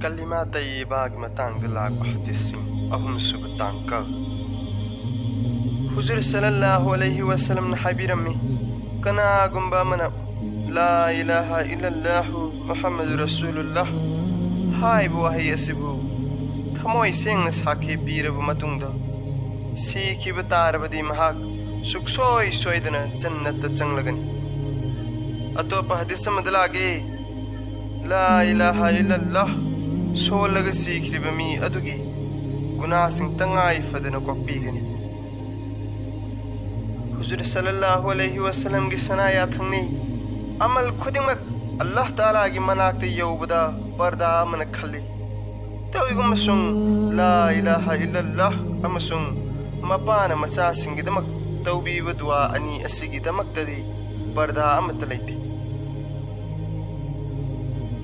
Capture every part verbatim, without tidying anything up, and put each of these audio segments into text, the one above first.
ꯀꯂꯤꯃꯥ ꯇꯩꯌꯤꯕꯥꯒꯤ ꯃꯇꯥꯡꯗ ꯂꯥꯛꯄ ꯍꯗꯤꯁꯁꯤꯡ꯫ ꯑꯍꯨꯝꯁꯨꯕ ꯇꯥꯡꯀꯛ꯫ ꯍꯨꯖꯨꯔ ꯁꯜꯂꯜꯂꯥꯍꯨ ꯑꯂꯩꯍꯤ ꯋꯁꯜꯂꯝꯅ ꯍꯥꯏꯕꯤꯔꯝꯃꯤ, ꯀꯅꯥꯒꯨꯝꯕ ꯑꯃꯅ "ꯂꯥ ꯏꯂꯥꯍ ꯏꯜꯂꯜꯂꯥꯍꯨ ꯃꯨꯍꯝꯃꯗꯨ ꯔꯁꯨꯂꯨꯜꯂꯥꯍ" ꯍꯥꯏꯕ ꯋꯥꯍꯩ ꯑꯁꯤꯕꯨ ꯊꯃꯣꯏ ꯁꯦꯡꯅ ꯁꯥꯈꯤ ꯄꯤꯔꯕ ꯃꯇꯨꯡꯗ, ꯁꯤꯈꯤꯕ ꯇꯥꯔꯕꯗꯤ ꯃꯍꯥꯛ ꯁꯨꯛꯁꯣꯏ ꯁꯣꯏꯗꯅ ꯖꯟꯅꯠꯇ ꯆꯪꯂꯒꯅꯤ꯫ ꯑꯇꯣꯞꯄ ꯍꯗꯤꯁ ꯑꯃꯗ ꯂꯥꯛꯏ, "ꯂꯥ ꯏꯂꯥꯍ ꯏꯜꯂꯜꯂꯥꯍ" ꯁꯣꯜꯂꯒ ꯁꯤꯈ꯭ꯔꯤꯕ ꯃꯤ ꯑꯗꯨꯒꯤ ꯒꯨꯅꯥꯁꯤꯡ ꯇꯉꯥꯏ ꯐꯗꯅ ꯀꯣꯛꯄꯤꯒꯅꯤ꯫ ꯍꯨꯖꯨꯔ ꯁꯜꯂꯜꯂꯥꯍꯨ ꯑꯂꯩꯍꯤ ꯋꯁꯜꯂꯝꯒꯤ ꯁꯅꯥ ꯌꯥꯊꯪꯅꯤ꯫ ꯑꯃꯜ ꯈꯨꯗꯤꯡꯃꯛ ꯑꯜꯂꯥꯍ ꯇꯥꯂꯥꯒꯤ ꯃꯅꯥꯛꯇ ꯌꯧꯕꯗ ꯄꯔꯗꯥ ꯑꯃꯅ ꯈꯜꯂꯤ꯫ ꯇꯧꯏꯒꯨꯝꯕꯁꯨꯡ "ꯂꯥ ꯏꯂꯥꯍ ꯏꯜꯂꯜꯂꯥꯍ" ꯑꯃꯁꯨꯡ ꯃꯄꯥꯅ ꯃꯆꯥꯁꯤꯡꯒꯤꯗꯃꯛ ꯇꯧꯕꯤꯕ ꯗꯨꯋꯥ ꯑꯅꯤ ꯑꯁꯤꯒꯤꯗꯃꯛꯇꯗꯤ ꯄꯔꯗꯥ ꯑꯃꯠꯇ ꯂꯩꯇꯦ꯫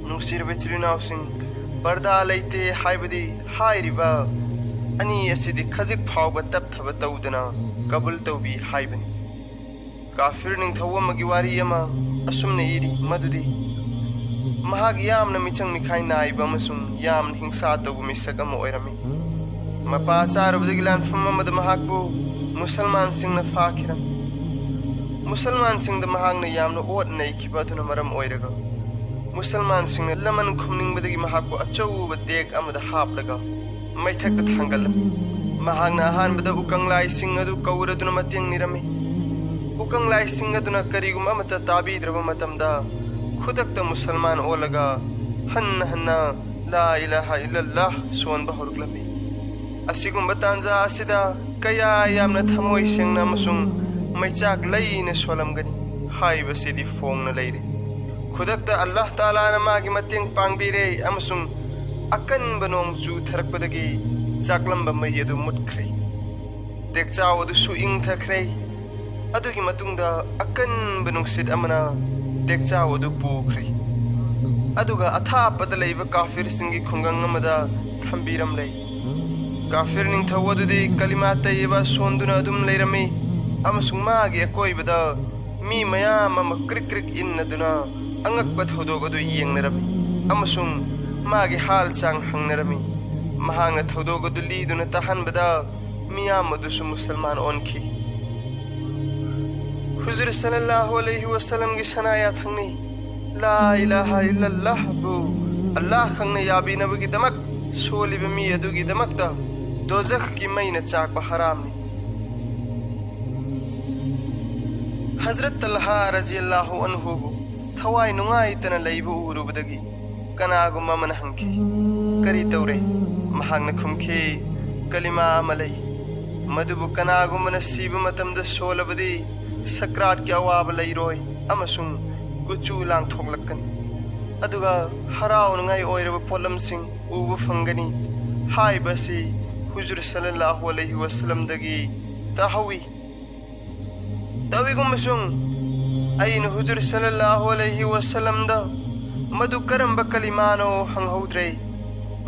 ꯅꯨꯡꯁꯤꯔꯕ ꯏꯆꯤꯜ ꯏꯅꯥꯎꯁꯤꯡ, ꯄꯔꯗꯥ ꯂꯩꯇꯦ ꯍꯥꯏꯕꯗꯤ ꯍꯥꯏꯔꯤꯕ ꯑꯅꯤ ꯑꯁꯤꯗꯤ ꯈꯖꯤꯛ ꯐꯥꯎꯕ ꯇꯞꯊꯕ ꯇꯧꯗꯅ ꯀꯕꯨꯜ ꯇꯧꯕꯤ ꯍꯥꯏꯕꯅꯤ꯫ ꯀꯥꯐꯤꯔ ꯅꯤꯡꯊꯧ ꯑꯃꯒꯤ ꯋꯥꯔꯤ ꯑꯃ ꯑꯁꯨꯝꯅ ꯏꯔꯤ, ꯃꯗꯨꯗꯤ ꯃꯍꯥꯛ ꯌꯥꯝꯅ ꯃꯤꯆꯪ ꯃꯤꯈꯥꯏ ꯅꯥꯏꯕ ꯑꯃꯁꯨꯡ ꯌꯥꯝꯅ ꯍꯤꯡꯁꯥ ꯇꯧꯕ ꯃꯤꯁꯛ ꯑꯃ ꯑꯣꯏꯔꯝꯃꯤ꯫ ꯃꯄꯥ ꯆꯥꯔꯨꯕꯗꯒꯤ ꯂꯥꯟꯐꯝ ꯑꯃꯗ ꯃꯍꯥꯛꯄꯨ ꯃꯨꯁꯜꯃꯥꯟꯁꯤꯡꯅ ꯐꯥꯈꯤꯔꯝꯃꯤ꯫ ꯃꯨꯁꯜꯃꯥꯟꯁꯤꯡꯗ ꯃꯍꯥꯛꯅ ꯌꯥꯝꯅ ꯑꯣꯠ ꯅꯩꯈꯤꯕ ꯑꯗꯨꯅ ꯃꯔꯝ ꯑꯣꯏꯔꯒ, ꯃꯨꯁꯜꯃꯥꯟꯁꯤꯡꯅ ꯂꯃꯟ ꯈꯨꯝꯅꯤꯡꯕꯗꯒꯤ ꯃꯍꯥꯛꯄꯨ ꯑꯆꯧꯕ ꯗꯦꯛ ꯑꯃꯗ ꯍꯥꯞꯂꯒ ꯃꯩꯊꯛꯇ ꯊꯥꯡꯒꯠꯂꯝꯃꯤ꯫ ꯃꯍꯥꯛꯅ ꯑꯍꯥꯟꯕꯗ ꯎꯀꯪꯂꯥꯏꯁꯤꯡ ꯑꯗꯨ ꯀꯧꯔꯗꯨꯅ ꯃꯇꯦꯡ ꯅꯤꯔꯝꯃꯤ꯫ ꯎꯀꯪꯂꯥꯏꯁꯤꯡ ꯑꯗꯨꯅ ꯀꯔꯤꯒꯨꯝꯕ ꯑꯃꯠꯇ ꯇꯥꯕꯤꯗ꯭ꯔꯕ ꯃꯇꯝꯗ, ꯈꯨꯗꯛꯇ ꯃꯨꯁꯜꯃꯥꯟ ꯑꯣꯜꯂꯒ ꯍꯟꯅ ꯍꯟꯅ "ꯂꯥ ꯏꯂꯥꯍ ꯏꯜꯂꯜꯂꯥꯍ" ꯁꯣꯟꯕ ꯍꯧꯔꯛꯂꯝꯃꯤ꯫ ꯑꯁꯤꯒꯨꯝꯕ ꯇꯥꯟꯖꯥ ꯑꯁꯤꯗ ꯀꯌꯥ ꯌꯥꯝꯅ ꯊꯃꯣꯏ ꯁꯦꯡꯅ ꯑꯃꯁꯨꯡ ꯃꯩꯆꯥꯛ ꯂꯩꯅ ꯁꯣꯜꯂꯝꯒꯅꯤ ꯍꯥꯏꯕꯁꯤꯗꯤ ꯐꯣꯡꯅ ꯂꯩꯔꯦ꯫ ꯈꯨꯗꯛꯇ ꯑꯜꯂꯥꯍ ꯇꯥꯂꯥꯅ ꯃꯥꯒꯤ ꯃꯇꯦꯡ ꯄꯥꯡꯕꯤꯔꯦ ꯑꯃꯁꯨꯡ ꯑꯀꯟꯕ ꯅꯣꯡ ꯆꯨꯊꯔꯛꯄꯗꯒꯤ ꯆꯥꯛꯂꯝꯕ ꯃꯩ ꯑꯗꯨ ꯃꯨꯠꯈ꯭ꯔꯦ꯫ ꯗꯦꯛꯆꯥꯎ ꯑꯗꯨꯁꯨ ꯏꯪꯊꯈ꯭ꯔꯦ꯫ ꯑꯗꯨꯒꯤ ꯃꯇꯨꯡꯗ ꯑꯀꯟꯕ ꯅꯨꯡꯁꯤꯠ ꯑꯃꯅ ꯗꯦꯛꯆꯥꯎ ꯑꯗꯨ ꯄꯨꯈ꯭ꯔꯦ, ꯑꯗꯨꯒ ꯑꯊꯥꯞꯄꯗ ꯂꯩꯕ ꯀꯥꯐꯤꯔꯁꯤꯡꯒꯤ ꯈꯨꯡꯒꯪ ꯑꯃꯗ ꯊꯝꯕꯤꯔꯝꯂꯦ꯫ ꯀꯥꯐꯤꯔ ꯅꯤꯡꯊꯧ ꯑꯗꯨꯗꯤ ꯀꯂꯤꯃꯥ ꯇꯩꯌꯕ ꯁꯣꯟꯗꯨꯅ ꯑꯗꯨꯝ ꯂꯩꯔꯝꯃꯤ, ꯑꯃꯁꯨꯡ ꯃꯥꯒꯤ ꯑꯀꯣꯏꯕꯗ ꯃꯤ ꯃꯌꯥꯝ ꯑꯃ ꯀ꯭ꯔꯤꯛ ꯀ꯭ꯔꯤꯛ ꯏꯟꯅꯗꯨꯅ ꯑꯉꯛꯄ ꯊꯧꯗꯣꯛ ꯑꯗꯨ ꯌꯦꯡꯅꯔꯝꯃꯤ, ꯑꯃꯁꯨꯡ ꯃꯥꯒꯤ ꯍꯥꯜ ꯆꯥꯡ ꯍꯪꯅꯔꯝꯃꯤ꯫ ꯃꯍꯥꯛꯅ ꯊꯧꯗꯣꯛ ꯑꯗꯨ ꯂꯤꯗꯨꯅ ꯇꯥꯍꯟꯕꯗ ꯃꯤꯌꯥꯝ ꯑꯗꯨꯁꯨ ꯃꯨꯁꯜꯃꯥꯟ ꯑꯣꯟꯈꯤ꯫ ꯍꯨꯖꯨꯔ ꯁꯜꯂꯜꯂꯥꯍꯨ ꯑꯂꯩꯍꯤ ꯋꯥꯁꯜꯂꯝꯒꯤ ꯁꯅꯥ ꯌꯥꯊꯪꯅꯤ꯫ ꯂꯥ ꯏꯂꯥꯍ ꯏꯜꯂꯜꯂꯥꯍꯕꯨ ꯑꯜꯂꯥꯍ ꯈꯪꯅ ꯌꯥꯕꯤꯅꯕꯒꯤꯗꯃꯛ ꯁꯣꯜꯂꯤꯕ ꯃꯤ ꯑꯗꯨꯒꯤꯗꯃꯛꯇ ꯗꯣꯖꯈꯀꯤ ꯃꯩꯅ ꯆꯥꯛꯄ ꯍꯔꯥꯝꯅꯤ꯫ ꯍꯖꯔꯠ ꯇꯜꯍꯥ ꯔꯖꯤꯌꯜꯂꯥꯍꯨ ꯑꯟꯍꯨꯕꯨ ꯊꯋꯥꯏ ꯅꯨꯡꯉꯥꯏꯇꯅ ꯂꯩꯕ ꯎꯔꯨꯕꯗꯒꯤ ꯀꯅꯥꯒꯨꯝꯕ ꯑꯃꯅ ꯍꯪꯈꯤ, "ꯀꯔꯤ ꯇꯧꯔꯦ?" ꯃꯍꯥꯛꯅ ꯈꯨꯝꯈꯤ, "ꯀꯂꯤꯃꯥ ꯑꯃ ꯂꯩ, ꯃꯗꯨꯕꯨ ꯀꯅꯥꯒꯨꯝꯕꯅ ꯁꯤꯕ ꯃꯇꯝꯗ ꯁꯣꯜꯂꯕꯗꯤ ꯁꯀ꯭ꯔꯥꯠꯀꯤ ꯑꯋꯥꯕ ꯂꯩꯔꯣꯏ ꯑꯃꯁꯨꯡ ꯀꯨꯆꯨ ꯂꯥꯡꯊꯣꯛꯂꯛꯀꯅꯤ, ꯑꯗꯨꯒ ꯍꯔꯥꯎꯅꯉꯥꯏ ꯑꯣꯏꯔꯕ ꯄꯣꯠꯂꯝꯁꯤꯡ ꯎꯕ ꯐꯪꯒꯅꯤ" ꯍꯥꯏꯕ ꯑꯁꯤ ꯍꯨꯖꯨꯔ ꯁꯜꯂꯜꯂꯥꯍꯨ ꯑꯂꯩꯍꯤ ꯋꯥꯁꯜꯂꯝꯗꯒꯤ ꯇꯥꯍꯧꯏ꯫ ꯇꯧꯏꯒꯨꯝꯕꯁꯨꯡ ꯑꯩꯅ ꯍꯨꯖꯨꯔ ꯁꯜꯂꯜꯂꯥꯍꯨ ꯑꯂꯩꯍꯤ ꯋꯥꯁꯜꯂꯝꯗ ꯃꯗꯨ ꯀꯔꯝꯕ ꯀꯂꯤꯃꯥꯅꯣ ꯍꯪꯍꯧꯗ꯭ꯔꯦ꯫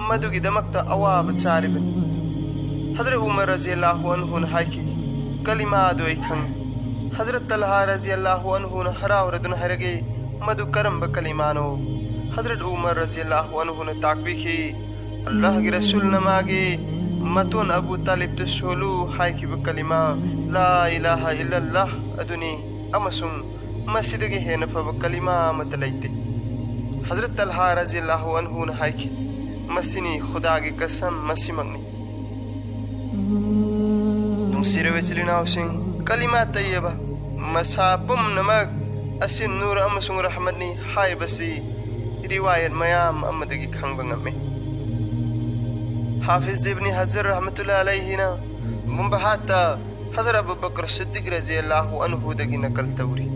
ꯃꯗꯨꯒꯤꯗꯃꯛꯇ ꯑꯋꯥꯕ ꯆꯥꯔꯤꯕꯅꯤ꯫ ꯍꯖꯔꯠ ꯎꯃꯔ ꯔꯖꯤꯌꯜꯂꯥꯍꯨ ꯑꯟꯍꯨꯅ ꯍꯥꯏꯈꯤ, "ꯀꯂꯤꯃꯥ ꯑꯗꯨ ꯑꯩ ꯈꯪꯏ꯫" ꯍꯖꯔꯠ ꯇꯜꯍꯥ ꯔꯖꯤꯌꯜꯂꯥꯍꯨ ꯑꯟꯍꯨꯅ ꯍꯔꯥꯎꯔꯗꯨꯅ ꯍꯥꯏꯔꯛꯏ, "ꯃꯗꯨ ꯀꯔꯝꯕ ꯀꯂꯤꯃꯥꯅꯣ?" ꯍꯖꯔꯠ ꯎꯃꯔ ꯔꯖꯤꯌꯜꯂꯥꯍꯨ ꯑꯟꯍꯨꯅ ꯇꯥꯛꯄꯤꯈꯤ, "ꯑꯜꯂꯥꯍꯒꯤ ꯔꯁꯨꯜꯅ ꯃꯥꯒꯤ ꯃꯇꯣꯟ ꯑꯕꯨ ꯇꯥꯂꯤꯕꯇ ꯁꯣꯜꯂꯨ ꯍꯥꯏꯈꯤꯕ ꯀꯂꯤꯃꯥ ꯂꯥ ꯏꯂꯥꯍ ꯏꯜꯂꯜꯂꯥꯍ ꯑꯗꯨꯅꯤ, ꯑꯃꯁꯨꯡ ꯃꯁꯤꯗꯒꯤ ꯍꯦꯟꯅ ꯐꯕ ꯀꯂꯤꯃꯥ ꯑꯃꯠꯇ ꯂꯩꯇꯦ꯫" ꯍꯖꯔꯠ ꯇꯜꯍꯥ ꯔꯖꯤꯌꯜꯂꯥꯍꯨ ꯑꯟꯍꯨꯅ ꯍꯥꯏꯈꯤ, "ꯃꯁꯤꯅꯤ ꯈꯨꯗꯥꯒꯤ ꯀꯁꯝ, ꯃꯁꯤꯃꯛꯅꯤ꯫" ꯅꯨꯡꯁꯤꯔꯕ ꯏꯆꯤꯜ ꯏꯅꯥꯎꯁꯤꯡ, ꯀꯂꯤꯃꯥ ꯇꯩꯌꯕ, "ꯃꯁꯥ ꯄꯨꯝꯅꯃꯛ ꯑꯁꯤ ꯅꯨꯔ ꯑꯃꯁꯨꯡ ꯔꯍꯃꯠꯅꯤ" ꯍꯥꯏꯕꯁꯤ ꯔꯤꯋꯥꯌꯠ ꯃꯌꯥꯝ ꯑꯃꯗꯒꯤ ꯈꯪꯕ ꯉꯝꯃꯤ꯫ ꯍꯥꯐꯤꯖ ꯏꯕꯅꯤ ꯍꯖꯔ ꯔꯍꯃꯇꯨꯜꯂꯥ ꯑꯂꯩꯍꯤꯅ ꯃꯨꯝꯕꯍꯥꯠꯇ ꯍꯖꯔꯠ ꯑꯕꯨ ꯕꯀꯔ ꯁꯤꯗꯤꯛ ꯔꯖꯤꯌꯜꯂꯥꯍꯨ ꯑꯟꯍꯨꯗꯒꯤ ꯅꯀꯜ ꯇꯧꯔꯤ꯫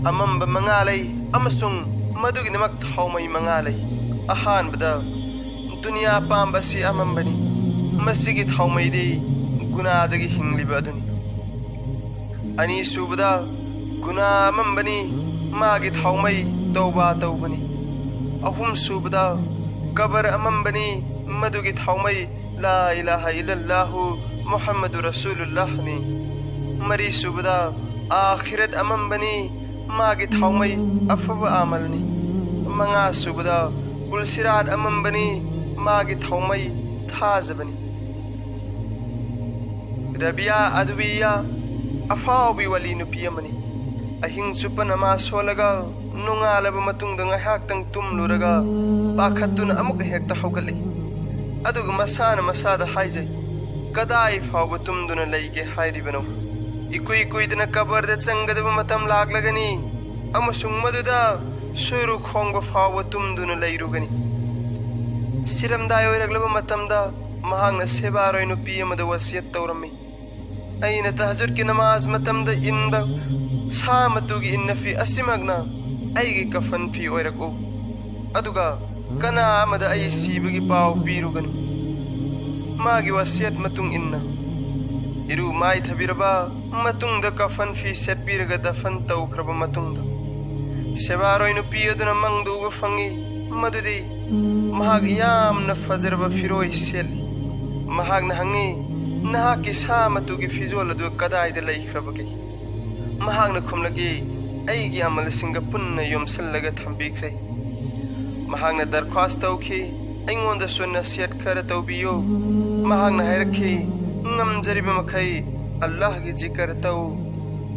ꯑꯃꯝꯕ ꯃꯉꯥ ꯂꯩ ꯑꯃꯁꯨꯡ ꯃꯗꯨꯒꯤꯗꯃꯛ ꯊꯥꯎꯃꯩ ꯃꯉꯥ ꯂꯩ꯫ ꯑꯍꯥꯟꯕꯗ, ꯗꯨꯅꯤꯌꯥ ꯄꯥꯝꯕ ꯑꯁꯤ ꯑꯃꯝꯕꯅꯤ꯫ ꯃꯁꯤꯒꯤ ꯊꯥꯎꯃꯩꯗꯤ ꯒꯨꯅꯥꯗꯒꯤ ꯍꯤꯡꯂꯤꯕ ꯑꯗꯨꯅꯤ꯫ ꯑꯅꯤꯁꯨꯕꯗ, ꯒꯨꯅꯥ ꯑꯃꯝꯕꯅꯤ, ꯃꯥꯒꯤ ꯊꯥꯎꯃꯩ ꯇꯧꯕꯥ ꯇꯧꯕꯅꯤ꯫ ꯑꯍꯨꯝꯁꯨꯕꯗ, ꯀꯕꯔ ꯑꯃꯝꯕꯅꯤ, ꯃꯗꯨꯒꯤ ꯊꯥꯎꯃꯩ ꯂꯥ ꯏꯂꯥꯍ ꯏꯜꯂꯜꯂꯥꯍꯨ ꯃꯨꯍꯝꯃꯗꯨ ꯔꯁꯨꯂꯨꯜꯂꯥꯍꯅꯤ꯫ ꯃꯔꯤꯁꯨꯕꯗ, ꯑꯥꯈꯤꯔꯠ ꯑꯃꯝꯕꯅꯤ, ꯃꯥꯒꯤ ꯊꯥꯎꯃꯩ ꯑꯐꯕ ꯑꯃꯜꯅꯤ꯫ ꯃꯉꯥꯁꯨꯕꯗ, ꯄꯨꯜꯁꯤꯔꯥꯠ ꯑꯃꯝꯕꯅꯤ, ꯃꯥꯒꯤ ꯊꯧꯃꯩ ꯊꯥꯖꯕꯅꯤ꯫ ꯔꯕꯤꯌꯥ ꯑꯗꯨꯕꯤꯌꯥ ꯑꯐꯥꯎꯕꯤ ꯋꯥꯂꯤ ꯅꯨꯄꯤ ꯑꯃꯅꯤ꯫ ꯑꯍꯤꯡ ꯆꯨꯞꯄ ꯅꯃꯥꯖ ꯁꯣꯜꯂꯒ ꯅꯣꯡꯉꯥꯜꯂꯕ ꯃꯇꯨꯡꯗ ꯉꯥꯏꯍꯥꯛꯇꯪ ꯇꯨꯝꯂꯨꯔꯒ ꯄꯥꯈꯠꯇꯨꯅ ꯑꯃꯨꯛ ꯍꯦꯛꯇ ꯍꯧꯒꯠꯂꯤ꯫ ꯑꯗꯨꯒ ꯃꯁꯥꯅ ꯃꯁꯥꯗ ꯍꯥꯏꯖꯩ, "ꯀꯗꯥꯏ ꯐꯥꯎꯕ ꯇꯨꯝꯗꯨꯅ ꯂꯩꯒꯦ ꯍꯥꯏꯔꯤꯕꯅꯣ? ꯏꯀꯨꯏ ꯀꯨꯏꯗꯅ ꯀꯕꯔꯗ ꯆꯪꯒꯗꯕ ꯃꯇꯝ ꯂꯥꯛꯂꯒꯅꯤ ꯑꯃꯁꯨꯡ ꯃꯗꯨꯗ ꯁꯨꯔꯨ ꯈꯣꯡꯕ ꯐꯥꯎꯕ ꯇꯨꯝꯗꯨꯅ ꯂꯩꯔꯨꯒꯅꯤ"꯫ ꯁꯤꯔꯝꯗꯥꯏ ꯑꯣꯏꯔꯛꯂꯕ ꯃꯇꯝꯗ ꯃꯍꯥꯛꯅ ꯁꯦꯕꯥꯔꯣꯏ ꯅꯨꯄꯤ ꯑꯃꯗ ꯋꯥꯁꯤꯌꯠ ꯇꯧꯔꯝꯃꯤ꯫ ꯑꯩꯅ ꯇꯍꯖꯨꯗꯀꯤ ꯅꯃꯥꯖ ꯃꯇꯝꯗ ꯏꯟꯕ ꯁꯥ ꯃꯇꯨꯒꯤ ꯏꯟꯅꯐꯤ ꯑꯁꯤꯃꯛꯅ ꯑꯩꯒꯤ ꯀꯐꯟ ꯐꯤ ꯑꯣꯏꯔꯛꯎ, ꯑꯗꯨꯒ ꯀꯅꯥ ꯑꯃꯗ ꯑꯩ ꯁꯤꯕꯒꯤ ꯄꯥꯎ ꯄꯤꯔꯨꯒꯅꯨ꯫ ꯃꯥꯒꯤ ꯋꯥꯁꯤꯌꯠ ꯃꯇꯨꯡ ꯏꯟꯅ ꯏꯔꯨ ꯃꯥꯏꯊꯕꯤꯔꯕ ꯃꯇꯨꯡꯗ ꯀꯐꯟ ꯐꯤ ꯁꯦꯠꯄꯤꯔꯒ ꯗꯐꯟ ꯇꯧꯈ꯭ꯔꯕ ꯃꯇꯨꯡꯗ, ꯁꯦꯕꯥꯔꯣꯏ ꯅꯨꯄꯤ ꯑꯗꯨꯅ ꯃꯪꯗ ꯎꯕ ꯐꯪꯏ ꯃꯗꯨꯗꯤ ꯃꯍꯥꯛ ꯌꯥꯝꯅ ꯐꯖꯔꯕ ꯐꯤꯔꯣꯏ ꯁꯦꯠꯂꯤ꯫ ꯃꯍꯥꯛꯅ ꯍꯪꯉꯤ, "ꯅꯍꯥꯛꯀꯤ ꯁꯥ ꯃꯇꯨꯒꯤ ꯐꯤꯖꯣꯜ ꯑꯗꯨ ꯀꯗꯥꯏꯗ ꯂꯩꯈ꯭ꯔꯕꯒꯦ?" ꯃꯍꯥꯛꯅ ꯈꯨꯝꯂꯛꯏ, "ꯑꯩꯒꯤ ꯑꯃꯜꯁꯤꯡꯒ ꯄꯨꯟꯅ ꯌꯣꯝꯁꯤꯜꯂꯒ ꯊꯝꯕꯤꯈ꯭ꯔꯦ"꯫ ꯃꯍꯥꯛꯅ ꯗꯔꯈ꯭ꯋꯥꯁ ꯇꯧꯈꯤ, "ꯑꯩꯉꯣꯟꯗꯁꯨ ꯅꯁꯤꯍꯠ ꯈꯔ ꯇꯧꯕꯤꯌꯨ"꯫ ꯃꯍꯥꯛꯅ ꯍꯥꯏꯔꯛꯈꯤ, "ꯉꯝꯖꯔꯤꯕ ꯃꯈꯩ ꯑꯜꯂꯥꯍꯒꯤ ꯖꯤꯀꯔ ꯇꯧ,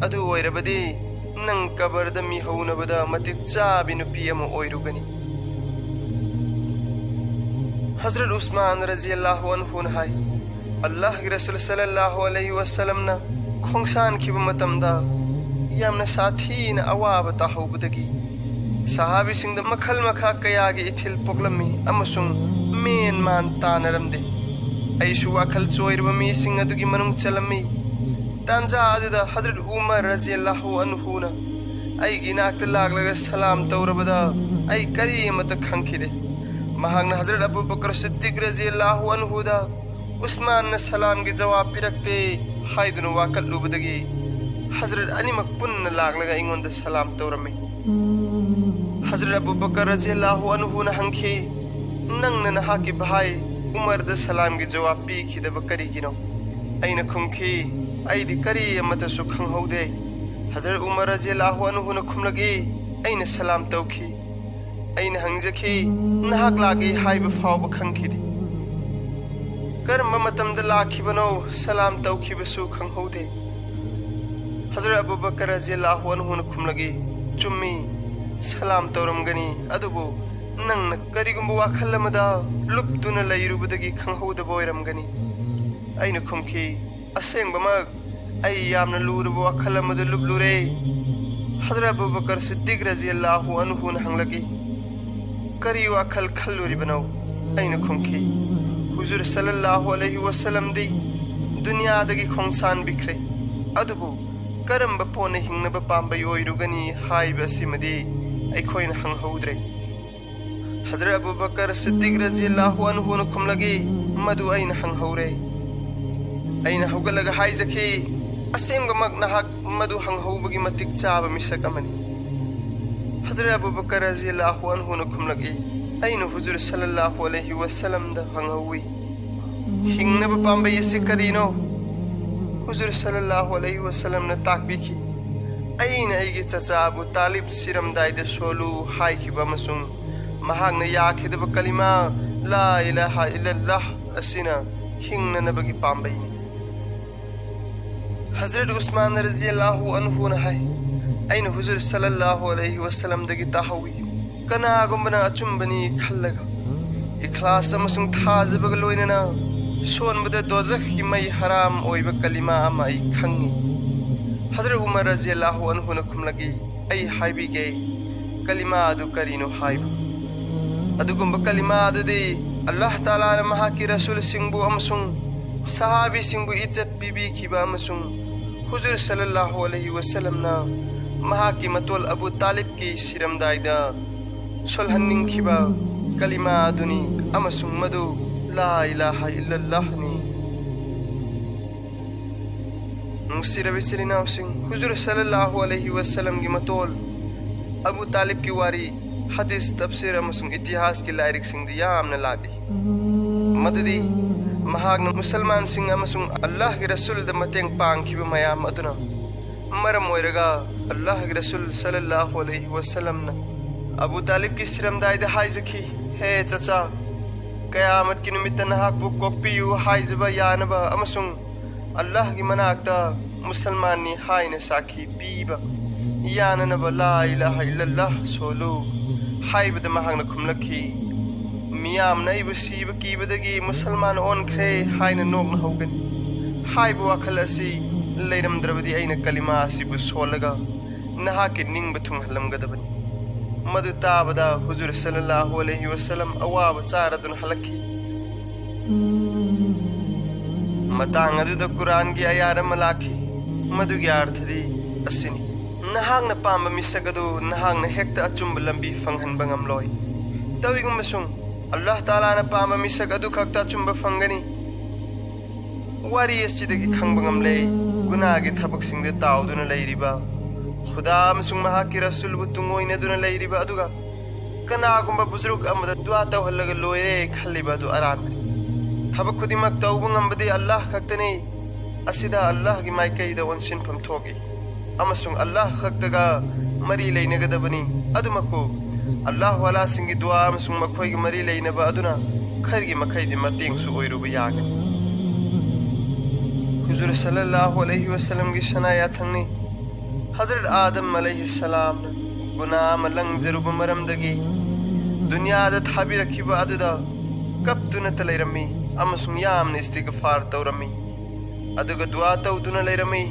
ꯑꯗꯨ ꯑꯣꯏꯔꯕꯗꯤ ꯅꯪ ꯀꯕꯔꯗ ꯃꯤꯍꯧꯅꯕꯗ ꯃꯇꯤꯛ ꯆꯥꯕꯤ ꯅꯨꯄꯤ ꯑꯃ ꯑꯣꯏꯔꯨꯒꯅꯤ"꯫ ꯍꯖꯔꯠ ꯎꯁꯃꯥꯟ ꯔꯖꯤꯌꯜꯂꯥꯍꯨ ꯑꯟꯍꯨꯅ ꯍꯥꯏ, ꯑꯜꯂꯥꯍꯒꯤ ꯔꯁꯨꯜ ꯁꯜꯂꯜꯂꯥꯍꯨ ꯑꯂꯩꯍꯤ ꯋꯁꯜꯂꯝꯅ ꯈꯣꯡꯁꯥꯟꯈꯤꯕ ꯃꯇꯝꯗ ꯌꯥꯝꯅ ꯁꯥꯊꯤꯅ ꯑꯋꯥꯕ ꯇꯥꯍꯧꯕꯗꯒꯤ ꯁꯍꯥꯕꯤꯁꯤꯡꯗ ꯃꯈꯜ ꯃꯈꯥ ꯀꯌꯥꯒꯤ ꯏꯊꯤꯜ ꯄꯣꯛꯂꯝꯃꯤ ꯑꯃꯁꯨꯡ ꯃꯦꯟ ꯃꯥꯟ ꯇꯥꯅꯔꯝꯗꯦ꯫ ꯑꯩꯁꯨ ꯋꯥꯈꯜ ꯆꯣꯏꯔꯕ ꯃꯤꯁꯤꯡ ꯑꯗꯨꯒꯤ ꯃꯅꯨꯡ ꯆꯜꯂꯝꯃꯤ꯫ ꯇꯥꯟꯖꯥ ꯑꯗꯨꯗ ꯍꯖꯔꯠ ꯎꯃꯔ ꯔꯖꯤꯌꯜꯂꯥꯍꯨ ꯑꯟꯍꯨꯅ ꯑꯩꯒꯤ ꯏꯅꯥꯛꯇ ꯂꯥꯛꯂꯒ ꯁꯂꯥꯝ ꯇꯧꯔꯕꯗ ꯑꯩ ꯀꯔꯤ ꯑꯃꯠꯇ ꯈꯪꯈꯤꯗꯦ꯫ ꯃꯍꯥꯛꯅ ꯍꯖꯔꯠ ꯑꯕꯨ ꯕꯀꯔ ꯁꯤꯗꯤꯛ ꯔꯖꯤꯌꯜꯂꯥꯍꯨ ꯑꯟꯍꯨꯗ ꯎꯁꯃꯥꯟꯅ ꯁꯂꯥꯝꯒꯤ ꯖꯋꯥꯕ ꯄꯤꯔꯛꯇꯦ ꯍꯥꯏꯗꯨꯅ ꯋꯥꯀꯠꯂꯨꯕꯗꯒꯤ ꯍꯖꯔꯠ ꯑꯅꯤꯃꯛ ꯄꯨꯟꯅ ꯂꯥꯛꯂꯒ ꯑꯩꯉꯣꯟꯗ ꯁꯂꯥꯝ ꯇꯧꯔꯝꯃꯤ꯫ ꯍꯖꯔꯠ ꯑꯕꯨ ꯕꯀꯔ ꯔꯖꯤꯌꯜꯂꯥꯍꯨ ꯑꯟꯍꯨꯅ ꯍꯪꯈꯤ, "ꯅꯪꯅ ꯅꯍꯥꯛꯀꯤ ꯚꯥꯏ ꯎꯃꯔꯗ ꯁꯂꯥꯝꯒꯤ ꯖꯋꯥꯕ ꯄꯤꯈꯤꯗꯕ ꯀꯔꯤꯒꯤꯅꯣ?" ꯑꯩꯅ ꯈꯨꯝꯈꯤ, "ꯑꯩꯗꯤ ꯀꯔꯤ ꯑꯃꯠꯇꯁꯨ ꯈꯪꯍꯧꯗꯦ"꯫ ꯍꯖꯔꯠ ꯎꯃꯔ ꯔꯖꯤꯌꯜꯂꯥꯍꯨ ꯑꯟꯍꯨꯅ ꯈꯨꯝꯂꯛꯏ, "ꯑꯩꯅ ꯁꯂꯥꯝ ꯇꯧꯈꯤ"꯫ ꯑꯩꯅ ꯍꯪꯖꯈꯤ, "ꯅꯍꯥꯛ ꯂꯥꯛꯏ ꯍꯥꯏꯕ ꯐꯥꯎꯕ ꯈꯪꯈꯤꯗꯦ꯫ ꯀꯔꯝꯕ ꯃꯇꯝꯗ ꯂꯥꯛꯈꯤꯕꯅꯣ, ꯁꯂꯥꯝ ꯇꯧꯈꯤꯕꯁꯨ ꯈꯪꯍꯧꯗꯦ"꯫ ꯍꯖꯔꯠ ꯑꯕꯨ ꯕꯀꯔ ꯔꯖꯤꯌꯜꯂꯥꯍꯨ ꯑꯟꯍꯨꯅ ꯈꯨꯝꯂꯛꯏ, "ꯆꯨꯝꯃꯤ, ꯁꯂꯥꯝ ꯇꯧꯔꯝꯒꯅꯤ, ꯑꯗꯨꯕꯨ ꯅꯪꯅ ꯀꯔꯤꯒꯨꯝꯕ ꯋꯥꯈꯜ ꯑꯃꯗ ꯂꯨꯞꯇꯨꯅ ꯂꯩꯔꯨꯕꯗꯒꯤ ꯈꯪꯍꯧꯗꯕ ꯑꯣꯏꯔꯝꯒꯅꯤ"꯫ ꯑꯩꯅ ꯈꯨꯝꯈꯤ, "ꯑꯁꯦꯡꯕꯃꯛ ꯑꯩ ꯌꯥꯝꯅ ꯂꯨꯔꯕ ꯋꯥꯈꯜ ꯑꯃꯗ ꯂꯨꯞꯂꯨꯔꯦ"꯫ ꯍꯖꯔꯠ ꯑꯕꯨ ꯕꯀꯔ ꯁꯤꯗꯤꯛ ꯔꯖꯤꯌꯜꯂꯥꯍꯨ ꯑꯟꯍꯨꯅ ꯍꯪꯂꯛꯏ, "ꯀꯔꯤ ꯋꯥꯈꯜ ꯈꯜꯂꯨꯔꯤꯕꯅꯣ?" ꯑꯩꯅ ꯈꯨꯝꯈꯤ, "ꯍꯨꯖꯨꯔ ꯁꯜꯂꯜꯂꯥꯍꯨ ꯑꯂꯩꯍꯤ ꯋꯁꯜꯂꯝꯗꯤ ꯗꯨꯅꯤꯌꯥꯗꯒꯤ ꯈꯣꯡꯁꯥꯟꯕꯤꯈ꯭ꯔꯦ, ꯑꯗꯨꯕꯨ ꯀꯔꯝꯕ ꯄꯣꯠꯅ ꯍꯤꯡꯅꯕ ꯄꯥꯝꯕꯩ ꯑꯣꯏꯔꯨꯒꯅꯤ ꯍꯥꯏꯕ ꯑꯁꯤꯃꯗꯤ ꯑꯩꯈꯣꯏꯅ ꯍꯪꯍꯧꯗ꯭ꯔꯦ"꯫ ꯍꯖꯔꯠ ꯑꯕꯨ ꯕꯀꯔ ꯁꯤꯗꯤꯛ ꯔꯖꯤꯌꯜꯂꯥꯍꯨ ꯑꯟꯍꯨꯅ ꯈꯨꯝꯂꯛꯏ, "ꯃꯗꯨ ꯑꯩꯅ ꯍꯪꯍꯧꯔꯦ"꯫ ꯑꯩꯅ ꯍꯧꯒꯠꯂꯒ ꯍꯥꯏꯖꯈꯤ, "ꯑꯁꯦꯡꯕꯃꯛ ꯅꯍꯥꯛ ꯃꯗꯨ ꯍꯪꯍꯧꯕꯒꯤ ꯃꯇꯤꯛ ꯆꯥꯕ ꯃꯤꯁꯛ ꯑꯃꯅꯤ"꯫ ꯍꯖꯔꯠ ꯑꯕꯨ ꯕꯀꯔ ꯔꯖꯤꯌꯜꯂꯥꯍꯨ ꯑꯟꯍꯨꯅ ꯈꯨꯝꯂꯛꯏ, "ꯑꯩꯅ ꯍꯨꯖꯨꯔ ꯁꯜꯂꯜꯂꯥꯍꯨ ꯑꯂꯩꯍꯤ ꯋꯁꯜꯂꯝꯗ ꯍꯪꯍꯧꯏ, ꯍꯤꯡꯅꯕ ꯄꯥꯝꯕꯩ ꯑꯁꯤ ꯀꯔꯤꯅꯣ?" ꯍꯨꯖꯨꯔ ꯁꯜꯂꯜꯂꯥꯍꯨ ꯑꯂꯩꯍꯤ ꯋꯁꯜꯂꯝꯅ ꯇꯥꯛꯄꯤꯈꯤ, "ꯑꯩꯅ ꯑꯩꯒꯤ ꯆꯆꯥ ꯑꯕꯨ ꯇꯥꯂꯤꯕ ꯁꯤꯔꯝꯗꯥꯏꯗ ꯁꯣꯜꯂꯨ ꯍꯥꯏꯈꯤꯕ ꯑꯃꯁꯨꯡ ꯃꯍꯥꯛꯅ ꯌꯥꯈꯤꯗꯕ ꯀꯂꯤꯃꯥ ꯂꯥ ꯏꯂꯥꯍ ꯏꯜꯂꯜꯂꯥꯍ ꯑꯁꯤꯅ ꯍꯤꯡꯅꯅꯕꯒꯤ ꯄꯥꯝꯕꯩꯅꯤ"꯫ ꯍꯖꯔꯠ ꯎꯁꯃꯥꯟ ꯔꯖꯤꯌꯜꯂꯥꯍꯨ ꯑꯟꯍꯨꯅ ꯍꯥꯏ, "ꯑꯩꯅ ꯍꯨꯖꯨꯔ ꯁꯜꯂꯜꯂꯥꯍꯨ ꯑꯂꯩꯍꯤ ꯋꯁꯜꯂꯝꯗꯒꯤ ꯇꯥꯍꯧꯏ, ꯀꯅꯥꯒꯨꯝꯕꯅ ꯑꯆꯨꯝꯕꯅꯤ ꯈꯜꯂꯒ ꯏꯈ꯭ꯂꯥꯁ ꯑꯃꯁꯨꯡ ꯊꯥꯖꯕꯒ ꯂꯣꯏꯅꯅ ꯁꯣꯟꯕꯗ ꯗꯣꯖꯈꯀꯤ ꯃꯩ ꯍꯔꯥꯝ ꯑꯣꯏꯕ ꯀꯂꯤꯃꯥ ꯑꯃ ꯑꯩ ꯈꯪꯏ"꯫ ꯍꯖꯔꯠ ꯎꯃꯔ ꯔꯖꯤꯌꯜꯂꯥꯍꯨ ꯑꯟꯍꯨꯅ ꯈꯨꯝꯂꯛꯏ, "ꯑꯩ ꯍꯥꯏꯕꯤꯒꯦ ꯀꯂꯤꯃꯥ ꯑꯗꯨ ꯀꯔꯤꯅꯣ ꯍꯥꯏꯕ꯫ ꯑꯗꯨꯒꯨꯝꯕ ꯀꯂꯤꯃꯥ ꯑꯗꯨꯗꯤ ꯑꯜꯂꯥꯍ ꯇꯥꯂꯥꯅ ꯃꯍꯥꯛꯀꯤ ꯔꯁꯨꯜꯁꯤꯡꯕꯨ ꯑꯃꯁꯨꯡ ꯁꯍꯥꯕꯤꯁꯤꯡꯕꯨ ꯏꯖꯠ ꯄꯤꯕꯤꯈꯤꯕ ꯑꯃꯁꯨꯡ ꯍꯨꯖꯨꯔ ꯁꯜꯂꯜꯂꯥꯍꯨ ꯑꯂꯩꯍꯤ ꯋꯁꯜꯂꯝꯅ ꯃꯍꯥꯛꯀꯤ ꯃꯇꯣꯜ ꯑꯕꯨ ꯇꯥꯂꯤꯕꯀꯤ ꯁꯤꯔꯝꯗꯥꯏꯗ ꯁꯣꯜꯍꯟꯅꯤꯡꯈꯤꯕ ꯀꯂꯤꯃꯥ ꯑꯗꯨꯅꯤ, ꯑꯃꯁꯨꯡ ꯃꯗꯨ ꯂꯥ ꯏꯂꯥꯍ ꯏꯜꯂꯜꯂꯥꯍꯅꯤ"꯫ ꯅꯨꯡꯁꯤꯔꯕ ꯏꯆꯤꯜ ꯏꯅꯥꯎꯁꯤꯡ, ꯍꯨꯖꯨꯔ ꯁꯜꯂꯜꯂꯥꯍꯨ ꯑꯂꯩꯍꯤ ꯋꯁꯜꯂꯝꯒꯤ ꯃꯇꯣꯜ ꯑꯕꯨ ꯇꯥꯂꯤꯕꯀꯤ ꯋꯥꯔꯤ ꯍꯗꯤꯁ, ꯇꯐꯁꯤꯔ ꯑꯃꯁꯨꯡ ꯏꯇꯤꯍꯥꯁꯀꯤ ꯂꯥꯏꯔꯤꯛꯁꯤꯡꯗ ꯌꯥꯝꯅ ꯂꯥꯛꯂꯤ꯫ ꯃꯗꯨꯗꯤ ꯃꯍꯥꯛꯅ ꯃꯨꯁꯜꯃꯥꯟꯁꯤꯡ ꯑꯃꯁꯨꯡ ꯑꯜꯂꯥꯍꯒꯤ ꯔꯁꯨꯜꯗ ꯃꯇꯦꯡ ꯄꯥꯡꯈꯤꯕ ꯃꯌꯥꯝ ꯑꯗꯨꯅ ꯃꯔꯝ ꯑꯣꯏꯔꯒ ꯑꯜꯂꯥꯍꯒꯤ ꯔꯁꯨꯜ ꯁꯜꯂꯜꯂꯥꯍꯨ ꯑꯂꯩꯍꯤ ꯋꯁꯜꯂꯝꯅ ꯑꯕꯨ ꯇꯥꯂꯤꯕꯀꯤ ꯁꯤꯔꯝꯗꯥꯏꯗ ꯍꯥꯏꯖꯈꯤ, "ꯍꯦ ꯆꯆꯥ, ꯀꯌꯥꯃꯠꯀꯤ ꯅꯨꯃꯤꯠꯇ ꯅꯍꯥꯛꯄꯨ ꯀꯣꯛꯄꯤꯌꯨ ꯍꯥꯏꯖꯕ ꯌꯥꯅꯕ ꯑꯃꯁꯨꯡ ꯑꯜꯂꯥꯍꯒꯤ ꯃꯅꯥꯛꯇ ꯃꯨꯁꯜꯃꯥꯟꯅꯤ ꯍꯥꯏꯅ ꯁꯥꯈꯤ ꯄꯤꯕ ꯌꯥꯅꯅꯕ ꯂꯥ ꯏꯂꯥꯍ ꯏꯜꯂꯜꯂꯥꯍ ꯁꯣꯜꯂꯨ" ꯍꯥꯏꯕꯗ ꯃꯍꯥꯛꯅ ꯈꯨꯝꯂꯛꯈꯤ, "ꯃꯤꯌꯥꯝꯅ ꯑꯩꯕꯨ ꯁꯤꯕ ꯀꯤꯕꯗꯒꯤ ꯃꯨꯁꯜꯃꯥꯟ ꯑꯣꯟꯈ꯭ꯔꯦ ꯍꯥꯏꯅ ꯅꯣꯛꯅ ꯍꯧꯒꯅꯤ꯫ ꯍꯥꯏꯕ ꯋꯥꯈꯜ ꯑꯁꯤ ꯂꯩꯔꯝꯗ꯭ꯔꯕꯗꯤ ꯑꯩꯅ ꯀꯂꯤꯃꯥ ꯑꯁꯤꯕꯨ ꯁꯣꯜꯂꯒ ꯅꯍꯥꯛꯀꯤ ꯅꯤꯡꯕ ꯊꯨꯡꯍꯜꯂꯝꯒꯗꯕꯅꯤ꯫" ꯃꯗꯨ ꯇꯥꯕꯗ ꯍꯨꯖꯨꯔ ꯁꯜꯂꯜꯂꯥꯍꯨ ꯑꯂꯩꯍꯤ ꯋꯁꯜꯂꯝ ꯑꯋꯥꯕ ꯆꯥꯔꯗꯨꯅ ꯍꯜꯂꯛꯈꯤ꯫ ꯃꯇꯥꯡ ꯑꯗꯨꯗ ꯀꯨꯔꯥꯟꯒꯤ ꯑꯌꯥꯠ ꯑꯃ ꯂꯥꯛꯈꯤ꯫ ꯃꯗꯨꯒꯤ ꯑꯔꯊꯗꯤ ꯑꯁꯤꯅꯤ, ꯅꯍꯥꯛꯅ ꯄꯥꯝꯕ ꯃꯤꯁꯛ ꯑꯗꯨ ꯅꯍꯥꯛꯅ ꯍꯦꯛꯇ ꯑꯆꯨꯝꯕ ꯂꯝꯕꯤ ꯐꯪꯍꯟꯕ ꯉꯝꯂꯣꯏ꯫ ꯇꯧꯏꯒꯨꯝꯕꯁꯨꯡ, ꯑꯜꯂꯥꯍ ꯇꯥꯂꯥꯅ ꯄꯥꯝꯕ ꯃꯤꯁꯛ ꯑꯗꯨ ꯈꯛꯇ ꯑꯆꯨꯝꯕ ꯐꯪꯒꯅꯤ꯫ ꯋꯥꯔꯤ ꯑꯁꯤꯗꯒꯤ ꯈꯪꯕ ꯉꯝꯂꯦ, ꯒꯨꯅꯥꯒꯤ ꯊꯕꯛꯁꯤꯡꯗ ꯇꯥꯎꯗꯨꯅ ꯂꯩꯔꯤꯕ ꯈꯨꯗꯥ ꯑꯃꯁꯨꯡ ꯃꯍꯥꯛꯀꯤ ꯔꯁꯨꯜꯕꯨ ꯇꯨꯡꯑꯣꯏꯅꯗꯨꯅ ꯂꯩꯔꯤꯕ ꯑꯗꯨꯒ ꯀꯅꯥꯒꯨꯝꯕ ꯕꯨꯖꯨꯔꯨꯛ ꯑꯃꯗ ꯗꯨꯋꯥ ꯇꯧꯍꯜꯂꯒ ꯂꯣꯏꯔꯦ ꯈꯜꯂꯤꯕ ꯑꯗꯨ ꯑꯔꯥꯟꯕꯅꯤ꯫ ꯊꯕꯛ ꯈꯨꯗꯤꯡꯃꯛ ꯇꯧꯕ ꯉꯝꯕꯗꯤ ꯑꯜꯂꯥꯍ ꯈꯛꯇꯅꯤ꯫ ꯑꯁꯤꯗ ꯑꯜꯂꯥꯍꯒꯤ ꯃꯥꯏꯀꯩꯗ ꯑꯣꯟꯁꯤꯟꯐꯝ ꯊꯣꯛꯏ ꯑꯃꯁꯨꯡ ꯑꯜꯂꯥꯍ ꯈꯛꯇꯒ ꯃꯔꯤ ꯂꯩꯅꯒꯗꯕꯅꯤ꯫ ꯑꯗꯨꯃꯛꯄꯨ ꯑꯜꯂꯥꯍ ꯋꯥꯂꯥꯁꯤꯡꯒꯤ ꯗꯨꯋꯥ ꯑꯃꯁꯨꯡ ꯃꯈꯣꯏꯒ ꯃꯔꯤ ꯂꯩꯅꯕ ꯑꯗꯨꯅ ꯈꯔꯒꯤ ꯃꯈꯩꯗꯤ ꯃꯇꯦꯡꯁꯨ ꯑꯣꯏꯔꯨꯕ ꯌꯥꯒꯅꯤ꯫ ꯍꯨꯖꯨꯔ ꯁꯜꯂꯜꯂꯥꯍꯨ ꯑꯂꯩꯍꯤ ꯋꯁꯜꯂꯝꯒꯤ ꯁꯅꯥ ꯌꯥꯊꯪꯅꯤ꯫ ꯍꯖꯔꯠ ꯑꯥꯗꯝ ꯑꯂꯩꯍꯤ ꯁꯂꯥꯝꯅ ꯒꯨꯅꯥ ꯑꯃ ꯂꯪꯖꯔꯨꯕ ꯃꯔꯝꯗꯒꯤ ꯗꯨꯅꯤꯌꯥꯗ ꯊꯥꯕꯤꯔꯛꯈꯤꯕ ꯑꯗꯨꯗ ꯀꯞꯇꯨꯅꯇ ꯂꯩꯔꯝꯃꯤ ꯑꯃꯁꯨꯡ ꯌꯥꯝꯅ ꯏꯁꯇꯤꯒꯐꯥꯔ ꯇꯧꯔꯝꯃꯤ꯫ ꯑꯗꯨꯒ ꯗꯨꯋꯥ ꯇꯧꯗꯨꯅ ꯂꯩꯔꯝꯃꯤ,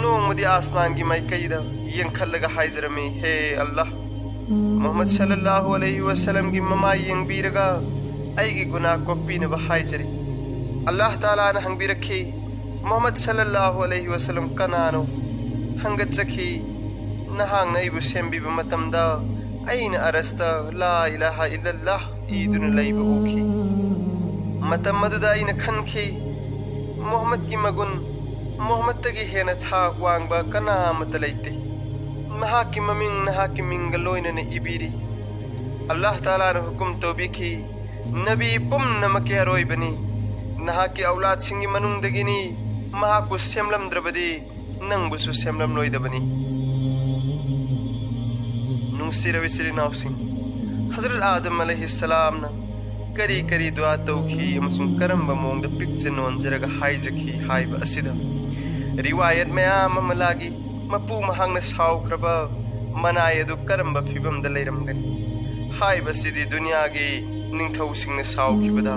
ꯅꯣꯡꯃꯗꯤ ꯑꯥꯁꯃꯥꯟꯒꯤ ꯃꯥꯏꯀꯩꯗ ꯌꯦꯡꯈꯠꯂꯒ ꯍꯥꯏꯖꯔꯝꯃꯤ, "ꯍꯦ ꯑꯜꯂꯥꯍ, ꯃꯨꯍꯝꯃꯗ ꯁꯜꯂꯜꯂꯥꯍꯨ ꯑꯂꯩꯍꯤ ꯋꯁꯜꯂꯝꯒꯤ ꯃꯃꯥꯏ ꯌꯦꯡꯕꯤꯔꯒ ꯑꯩꯒꯤ ꯒꯨꯅꯥ ꯀꯣꯛꯄꯤꯅꯕ ꯍꯥꯏꯖꯔꯤ꯫" ꯑꯜꯂꯥꯍ ꯇꯥꯂꯥꯅ ꯍꯪꯕꯤꯔꯛꯈꯤ, "ꯃꯨꯍꯝꯃꯗ ꯁꯜꯂꯜꯂꯥꯍꯨ ꯑꯂꯩꯍꯤ ꯋꯁꯜꯂꯝ ꯀꯅꯥꯅꯣ?" ꯍꯪꯒꯠꯆꯈꯤ, "ꯅꯍꯥꯛꯅ ꯑꯩꯕꯨ ꯁꯦꯝꯕꯤꯕ ꯃꯇꯝꯗ ꯑꯩꯅ ꯑꯔꯁꯇ ꯂꯥ ꯏꯂꯥꯍ ꯏꯜꯂꯜꯂꯥꯍ ꯏꯗꯨꯅ ꯂꯩꯕ ꯎꯈꯤ꯫ ꯃꯇꯝ ꯑꯗꯨꯗ ꯑꯩꯅ ꯈꯟꯈꯤ, ꯃꯨꯍꯝꯃꯗꯀꯤ ꯃꯒꯨꯟ, ꯃꯨꯍꯝꯃꯗꯇꯒꯤ ꯍꯦꯟꯅ ꯊꯥꯛ ꯋꯥꯡꯕ ꯀꯅꯥ ꯑꯃꯠꯇ ꯂꯩꯇꯦ꯫ ꯃꯍꯥꯛꯀꯤ ꯃꯃꯤꯡ ꯅꯍꯥꯛꯀꯤ ꯃꯤꯡꯒ ꯂꯣꯏꯅꯅ ꯏꯕꯤꯔꯤ꯫ ꯑꯜꯂꯥꯍ ꯇꯥꯂꯥꯅ ꯍꯨꯀꯨꯝ ꯇꯧꯕꯤꯈꯤ, ꯅꯕꯤ ꯄꯨꯝꯅꯃꯛꯀꯤ ꯑꯔꯣꯏꯕꯅꯤ꯫ ꯅꯍꯥꯛꯀꯤ ꯑꯧꯂꯥꯗꯁꯤꯡꯒꯤ ꯃꯅꯨꯡꯗꯒꯤꯅꯤ꯫ ꯃꯍꯥꯛꯄꯨ ꯁꯦꯝꯂꯝꯗ꯭ꯔꯕꯗꯤ ꯅꯪꯕꯨꯁꯨ ꯁꯦꯝꯂꯝꯂꯣꯏꯗꯕꯅꯤ꯫ ꯅꯨꯡꯁꯤꯔꯕ ꯏꯆꯤꯜ ꯏꯅꯥꯎꯁꯤꯡ, ꯍꯖꯔꯠ ꯑꯥꯗꯝ ꯑꯂꯩꯍꯤ ꯁꯂꯥꯝꯅ ꯀꯔꯤ ꯀꯔꯤ ꯗꯨꯋꯥ ꯇꯧꯈꯤ ꯑꯃꯁꯨꯡ ꯀꯔꯝꯕ ꯃꯑꯣꯡꯗ ꯄꯤꯛꯆ ꯅꯣꯟꯖꯔꯒ ꯍꯥꯏꯖꯈꯤ ꯍꯥꯏꯕ ꯑꯁꯤꯗ ꯔꯤꯋꯥꯌꯠ ꯃꯌꯥꯝ ꯑꯃ ꯂꯥꯛꯏ꯫ ꯃꯄꯨ ꯃꯍꯥꯛꯅ ꯁꯥꯎꯈ꯭ꯔꯕ ꯃꯅꯥꯏ ꯑꯗꯨ ꯀꯔꯝꯕ ꯐꯤꯕꯝꯗ ꯂꯩꯔꯝꯒꯅꯤ ꯍꯥꯏꯕꯁꯤꯗꯤ ꯗꯨꯅꯤꯌꯥꯒꯤ ꯅꯤꯡꯊꯧꯁꯤꯡꯅ ꯁꯥꯎꯈꯤꯕꯗ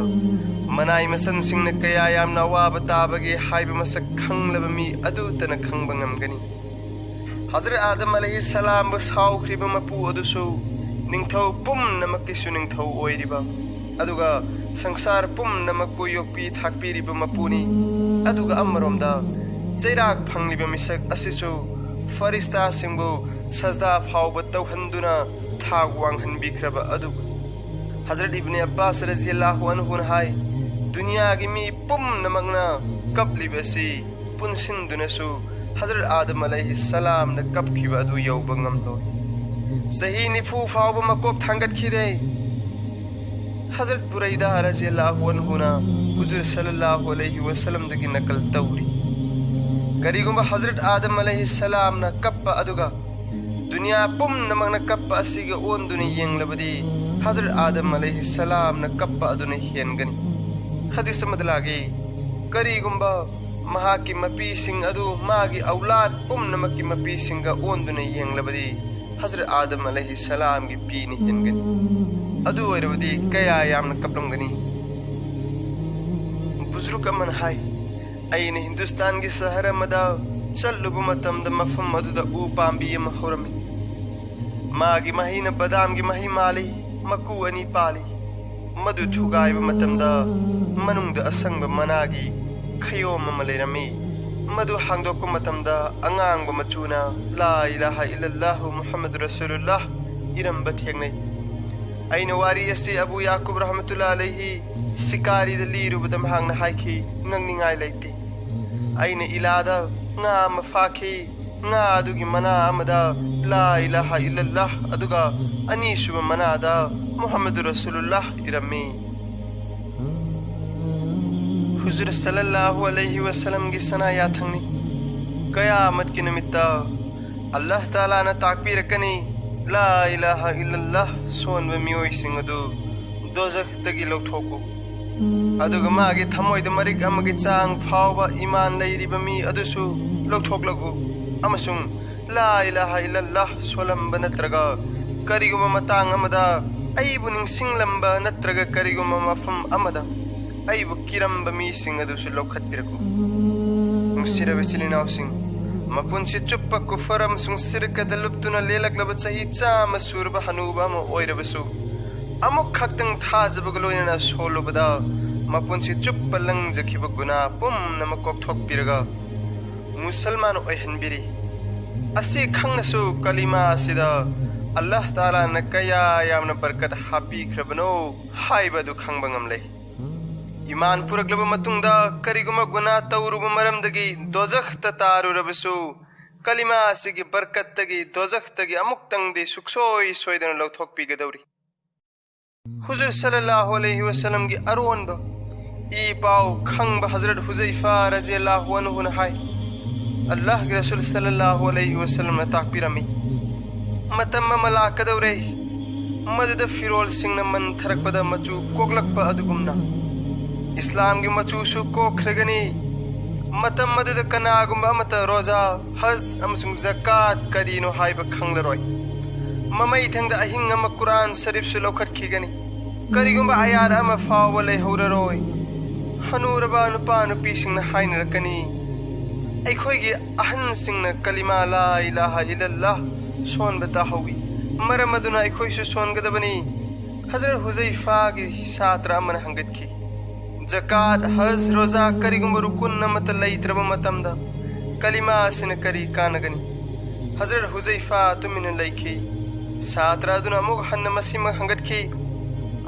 ꯃꯅꯥꯏ ꯃꯁꯟꯁꯤꯡꯅ ꯀꯌꯥ ꯌꯥꯝꯅ ꯑꯋꯥꯕ ꯇꯥꯕꯒꯦ ꯍꯥꯏꯕ ꯃꯁꯛ ꯈꯪꯂꯕ ꯃꯤ ꯑꯗꯨꯇꯅ ꯈꯪꯕ ꯉꯝꯒꯅꯤ꯫ ꯍꯖꯔꯠ ꯑꯥꯗꯝ ꯑꯂꯩꯍꯤ ꯁꯂꯥꯝꯕꯨ ꯁꯥꯎꯈ꯭ꯔꯤꯕ ꯃꯄꯨ ꯑꯗꯨꯁꯨ ꯅꯤꯡꯊꯧ ꯄꯨꯝꯅꯃꯛꯀꯤꯁꯨ ꯅꯤꯡꯊꯧ ꯑꯣꯏꯔꯤꯕ, ꯑꯗꯨꯒ ꯁꯪꯁꯥꯔ ꯄꯨꯝꯅꯃꯛꯄꯨ ꯌꯣꯛꯄꯤ ꯊꯥꯛꯄꯤꯔꯤꯕ ꯃꯄꯨꯅꯤ꯫ ꯑꯗꯨꯒ ꯑꯃꯔꯣꯝꯗ ꯆꯩꯔꯥꯛ ꯐꯪꯂꯤꯕ ꯃꯤꯁꯛ ꯑꯁꯤꯁꯨ ꯐꯔꯤꯁꯇꯥꯁꯤꯡꯕꯨ ꯁꯖꯗꯥ ꯐꯥꯎꯕ ꯇꯧꯍꯟꯗꯨꯅ ꯊꯥꯛ ꯋꯥꯡꯍꯟꯕꯤꯈ꯭ꯔꯕ ꯑꯗꯨ꯫ ꯍꯖꯔꯠ ꯏꯕꯅꯤ ꯑꯕꯥꯁ ꯔꯖꯤꯌꯜꯂꯥꯍꯨ ꯑꯟꯍꯨꯅ ꯍꯥꯏ, ꯗꯨꯅꯤꯌꯥꯒꯤ ꯃꯤ ꯄꯨꯝꯅꯃꯛꯅ ꯀꯞꯂꯤꯕ ꯑꯁꯤ ꯄꯨꯟꯁꯤꯟꯗꯨꯅꯁꯨ ꯍꯖꯔꯠ ꯑꯥꯗꯝ ꯑꯂꯩꯍꯤ ꯁꯂꯥꯝꯅ ꯀꯞꯈꯤꯕ ꯑꯗꯨ ꯌꯧꯕ ꯉꯝꯂꯣꯏ꯫ ꯆꯍꯤ ꯅꯤꯐꯨ ꯐꯥꯎꯕ ꯃꯀꯣꯛ ꯊꯥꯡꯒꯠꯈꯤꯗꯦ꯫ ꯍꯖꯔꯠ ꯕꯨꯔꯩꯗꯥ ꯔꯖꯤꯌꯜꯂꯥꯍꯨ ꯑꯟꯍꯨꯅ ꯍꯨꯖꯨꯔ ꯁꯜꯂꯜꯂꯥꯍꯨ ꯑꯂꯩꯍꯤ ꯋꯁꯜꯂꯝꯗꯒꯤ ꯅꯀꯜ ꯇꯧꯔꯤ꯫ ꯀꯔꯤꯒꯨꯝꯕ ꯍꯖꯔꯠ ꯑꯥꯗꯝ ꯑꯂꯩꯍꯤ ꯁꯂꯥꯝꯅ ꯀꯞꯄ ꯑꯗꯨꯒ ꯗꯨꯅꯤꯌꯥ ꯄꯨꯝꯅꯃꯛꯅ ꯀꯞꯄ ꯑꯁꯤꯒ ꯑꯣꯟꯗꯨꯅ ꯌꯦꯡꯂꯕꯗꯤ ꯍꯖꯔꯠ ꯑꯥꯗꯝ ꯑꯂꯩꯍꯤ ꯁꯂꯥꯝꯅ ꯀꯞꯄ ꯑꯗꯨꯅ ꯍꯦꯟꯒꯅꯤ꯫ ꯍꯗꯤꯁ ꯑꯃꯗ ꯂꯥꯛꯏ, ꯀꯔꯤꯒꯨꯝꯕ ꯃꯍꯥꯛꯀꯤ ꯃꯄꯤꯁꯤꯡ ꯑꯗꯨ ꯃꯥꯒꯤ ꯑꯧꯂꯥꯗ ꯄꯨꯝꯅꯃꯛꯀꯤ ꯃꯄꯤꯁꯤꯡꯒ ꯑꯣꯟꯗꯨꯅ ꯌꯦꯡꯂꯕꯗꯤ ꯍꯖꯔꯠ ꯑꯥꯗꯝ ꯑꯂꯩꯍꯤ ꯁꯂꯥꯝꯒꯤ ꯄꯤꯅ ꯍꯦꯟꯒꯅꯤ꯫ ꯑꯗꯨ ꯑꯣꯏꯔꯕꯗꯤ ꯀꯌꯥ ꯌꯥꯝꯅ ꯀꯞꯂꯝꯒꯅꯤ꯫ ꯕꯨꯖꯨꯔꯨꯛ ꯑꯃꯅ ꯍꯥꯏ, ꯑꯩꯅ ꯍꯤꯟꯗꯨꯁꯇꯥꯟꯒꯤ ꯁꯍꯔ ꯑꯃꯗ ꯆꯠꯂꯨꯕ ꯃꯇꯝꯗ ꯃꯐꯝ ꯑꯗꯨꯗ ꯎ ꯄꯥꯝꯕꯤ ꯑꯃ ꯍꯧꯔꯝꯃꯤ꯫ ꯃꯥꯒꯤ ꯃꯍꯩꯅ ꯕꯗꯥꯝꯒꯤ ꯃꯍꯩ ꯃꯥꯜꯂꯤ, ꯃꯀꯨ ꯑꯅꯤ ꯄꯥꯜꯂꯤ꯫ ꯃꯗꯨ ꯊꯨꯒꯥꯏꯕ ꯃꯇꯝꯗ ꯃꯅꯨꯡꯗ ꯑꯁꯪꯕ ꯃꯅꯥꯒꯤ ꯈꯌꯣꯝ ꯑꯃ ꯂꯩꯔꯝꯃꯤ꯫ ꯃꯗꯨ ꯍꯥꯡꯗꯣꯛꯄ ꯃꯇꯝꯗ ꯑꯉꯥꯡꯕ ꯃꯆꯨꯅ "ꯂꯥ ꯏꯂꯥꯍ ꯏꯜꯂꯜꯂꯥꯍꯨ ꯃꯨꯍꯝꯃꯗꯨ ꯔꯁꯨꯂꯨꯜꯂꯥꯍ" ꯏꯔꯝꯕ ꯊꯦꯡꯅꯩ꯫ ꯑꯩꯅ ꯋꯥꯔꯤ ꯑꯁꯤ ꯑꯕꯨ ꯌꯥꯀꯨꯕ ꯔꯍꯃꯇꯨꯜꯂꯥ ꯑꯂꯩꯍꯤ ꯁꯤꯀꯥꯔꯤꯗ ꯂꯤꯔꯨꯕꯗ ꯃꯍꯥꯛꯅ ꯍꯥꯏꯈꯤ, "ꯉꯛꯅꯤꯡꯉꯥꯏ ꯂꯩꯇꯦ꯫ ꯑꯩꯅ ꯏꯂꯥꯗ ꯉꯥ ꯑꯃ ꯐꯥꯈꯤ꯫ ꯉꯥ ꯑꯗꯨꯒꯤ ꯃꯅꯥ ꯑꯃꯗ "ꯂꯥ ꯏꯂꯥꯍ ꯏꯜꯂꯜꯂꯥꯍ" ꯑꯗꯨꯒ ꯑꯅꯤꯁꯨꯕ ꯃꯅꯥꯗ "ꯃꯨꯍꯝꯃꯗꯨ ꯔꯁꯨꯂꯨꯜꯂꯥꯍ" ꯏꯔꯝꯃꯤ꯫ ꯍꯨꯖꯨꯔ ꯁꯜꯂꯜꯂꯥꯍꯨ ꯑꯂꯩꯍꯤ ꯋꯁꯜꯂꯝꯒꯤ ꯁꯅꯥ ꯌꯥꯊꯪꯅꯤ꯫ ꯀꯌꯥꯃꯠꯀꯤ ꯅꯨꯃꯤꯠꯇ ꯑꯜꯂꯥꯍ ꯇꯥꯂꯥꯅ ꯇꯥꯛꯄꯤꯔꯛꯀꯅꯤ, لا إله إلا الله ꯁꯣꯟꯕ ꯃꯤꯑꯣꯏꯁꯤꯡ ꯑꯗꯨ ꯗꯣꯖꯈꯇꯒꯤ ꯂꯧꯊꯣꯛꯎ꯫ ꯑꯗꯨꯒ ꯃꯥꯒꯤ ꯊꯃꯣꯏꯗ ꯃꯔꯤꯛ ꯑꯃꯒꯤ ꯆꯥꯡ ꯐꯥꯎꯕ ꯏꯃꯥꯟ ꯂꯩꯔꯤꯕ ꯃꯤ ꯑꯗꯨꯁꯨ ꯂꯧꯊꯣꯛꯂꯛꯎ꯫ ꯑꯃꯁꯨꯡ لا إله إلا الله ꯁꯣꯜꯂꯝꯕ ꯅꯠꯇ꯭ꯔꯒ ꯀꯔꯤꯒꯨꯝꯕ ꯃꯇꯥꯡ ꯑꯃꯗ ꯑꯩꯕꯨ ꯅꯤꯡꯁꯤꯡꯂꯝꯕ ꯅꯠꯇ꯭ꯔꯒ ꯀꯔꯤꯒꯨꯝꯕ ꯃꯐꯝ ꯑꯃꯗ ꯑꯩꯕꯨ ꯀꯤꯔꯝꯕ ꯃꯤꯁꯤꯡ ꯑꯗꯨꯁꯨ ꯂꯧꯈꯠꯄꯤꯔꯛꯎ꯫ ꯅꯨꯡꯁꯤꯔꯕ ꯏꯆꯤꯜ ꯏꯅꯥꯎꯁꯤꯡ, ꯃꯄꯨꯟꯁꯤ ꯆꯨꯞꯄ ꯀꯨꯐꯔ ꯑꯃꯁꯨꯡ ꯁꯤꯔꯀꯗ ꯂꯨꯞꯇꯨꯅ ꯂꯦꯜꯂꯛꯂꯕ ꯆꯍꯤ ꯆꯥꯃ ꯁꯨꯔꯕ ꯍꯅꯨꯕ ꯑꯃ ꯑꯣꯏꯔꯕꯁꯨ, ꯑꯃꯨꯛ ꯈꯛꯇꯪ ꯊꯥꯖꯕꯒ ꯂꯣꯏꯅꯅ ꯁꯣꯜꯂꯨꯕꯗ ꯃꯄꯨꯟꯁꯤ ꯆꯨꯞꯄ ꯂꯪꯖꯈꯤꯕ ꯒꯨꯅꯥ ꯄꯨꯝꯅꯃꯛ ꯀꯣꯛꯊꯣꯛꯄꯤꯔꯒ ꯃꯨꯁꯜꯃꯥꯟ ꯑꯣꯏꯍꯟꯕꯤꯔꯤ꯫ ꯑꯁꯤ ꯈꯪꯅꯁꯨ ꯀꯂꯤꯃꯥ ꯑꯁꯤꯗ ꯑꯜꯂꯥꯍ ꯇꯥꯂꯥꯅ ꯀꯌꯥ ꯌꯥꯝꯅ ꯕꯔꯀꯠ ꯍꯥꯞꯄꯤꯈ꯭ꯔꯕꯅꯣ ꯍꯥꯏꯕ ꯑꯗꯨ ꯈꯪꯕ ꯉꯝꯂꯦ꯫ ꯏꯃꯥꯟ ꯄꯨꯔꯛꯂꯕ ꯃꯇꯨꯡꯗ ꯀꯔꯤꯒꯨꯝꯕ ꯒꯨꯅꯥ ꯇꯧꯔꯨꯕ ꯃꯔꯝꯗꯒꯤ ꯗꯣꯖꯈꯇ ꯇꯥꯔꯨꯔꯕꯁꯨ, ꯀꯂꯤꯃꯥ ꯑꯁꯤꯒꯤ ꯕꯔꯀꯠꯇꯒꯤ ꯗꯣꯖꯈꯇꯒꯤ ꯑꯃꯨꯛꯇꯪꯗꯤ ꯁꯨꯛꯁꯣꯏ ꯁꯣꯏꯗꯅ ꯂꯧꯊꯣꯛꯄꯤꯒꯗꯧꯔꯤ꯫ ꯍꯨꯖꯨꯔ ꯁꯜꯂꯜꯂꯥꯍꯨ ꯑꯂꯩꯍꯤ ꯋꯁꯜꯂꯝꯒꯤ ꯑꯔꯣꯟꯕ ꯏ ꯄꯥꯎ ꯈꯪꯕ ꯍꯖꯔꯠ ꯍꯨꯖꯩꯐꯥ ꯔꯖꯤꯌꯜꯂꯥꯍꯨ ꯑꯟꯍꯨꯅ ꯍꯥꯏ, ꯑꯜꯂꯥꯍꯒꯤ ꯔꯁꯨꯜ ꯁꯜꯂꯜꯂꯥꯍꯨ ꯑꯂꯩꯍꯤ ꯋꯁꯜꯂꯝꯅ ꯇꯥꯛꯄꯤꯔꯝꯃꯤ, ꯃꯇꯝ ꯑꯃ ꯂꯥꯛꯀꯗꯧꯔꯦ, ꯃꯗꯨꯗ ꯐꯤꯔꯣꯜꯁꯤꯡꯅ ꯃꯟꯊꯔꯛꯄꯗ ꯃꯆꯨ ꯀꯣꯛꯂꯛꯄ ꯑꯗꯨꯒꯨꯝꯅ ꯏꯁꯂꯥꯝꯒꯤ ꯃꯆꯨꯁꯨ ꯀꯣꯛꯈ꯭ꯔꯒꯅꯤ꯫ ꯃꯇꯝ ꯑꯗꯨꯗ ꯀꯅꯥꯒꯨꯝꯕ ꯑꯃꯠꯇ ꯔꯣꯖꯥ, ꯍꯖ ꯑꯃꯁꯨꯡ ꯖꯀꯥꯠ ꯀꯔꯤꯅꯣ ꯍꯥꯏꯕ ꯈꯪꯂꯔꯣꯏ꯫ ꯃꯃꯩꯊꯪꯗ ꯑꯍꯤꯡ ꯑꯃ ꯀꯨꯔꯥꯟ ꯁꯔꯤꯐꯁꯨ ꯂꯧꯈꯠꯈꯤꯒꯅꯤ꯫ ꯀꯔꯤꯒꯨꯝꯕ ꯑꯌꯥꯔ ꯑꯃ ꯐꯥꯎꯕ ꯂꯩꯍꯧꯔꯔꯣꯏ꯫ ꯍꯅꯨꯔꯕ ꯅꯨꯄꯥ ꯅꯨꯄꯤꯁꯤꯡꯅ ꯍꯥꯏꯅꯔꯛꯀꯅꯤ, ꯑꯩꯈꯣꯏꯒꯤ ꯑꯍꯟꯁꯤꯡꯅ ꯀꯂꯤꯃꯥ ꯂꯥ ꯏꯂꯥꯍ ꯏꯂꯜꯂꯥꯍ ꯁꯣꯟꯕ ꯇꯥꯍꯧꯏ, ꯃꯔꯝ ꯑꯗꯨꯅ ꯑꯩꯈꯣꯏꯁꯨ ꯁꯣꯟꯒꯗꯕꯅꯤ꯫ ꯍꯖꯔꯠ ꯍꯨꯖꯩꯐꯥꯒꯤ ꯁꯥꯇ꯭ꯔ ꯑꯃꯅ ꯍꯪꯒꯠꯈꯤ, ꯖꯀꯥꯠ, ꯍꯖ, ꯔꯣꯖꯥ ꯀꯔꯤꯒꯨꯝꯕ ꯔꯨꯀꯨꯟ ꯑꯃꯠꯇ ꯂꯩꯇ꯭ꯔꯕ ꯃꯇꯝꯗ ꯀꯂꯤꯃꯥ ꯑꯁꯤꯅ ꯀꯔꯤ ꯀꯥꯟꯅꯒꯅꯤ? ꯍꯖꯔꯠ ꯍꯨꯖꯩꯐꯥ ꯇꯨꯃꯤꯟꯅ ꯂꯩꯈꯤ꯫ ꯁꯥꯇ꯭ꯔ ꯑꯗꯨꯅ ꯑꯃꯨꯛ ꯍꯟꯅ ꯃꯁꯤꯃꯛ ꯍꯪꯒꯠꯈꯤ꯫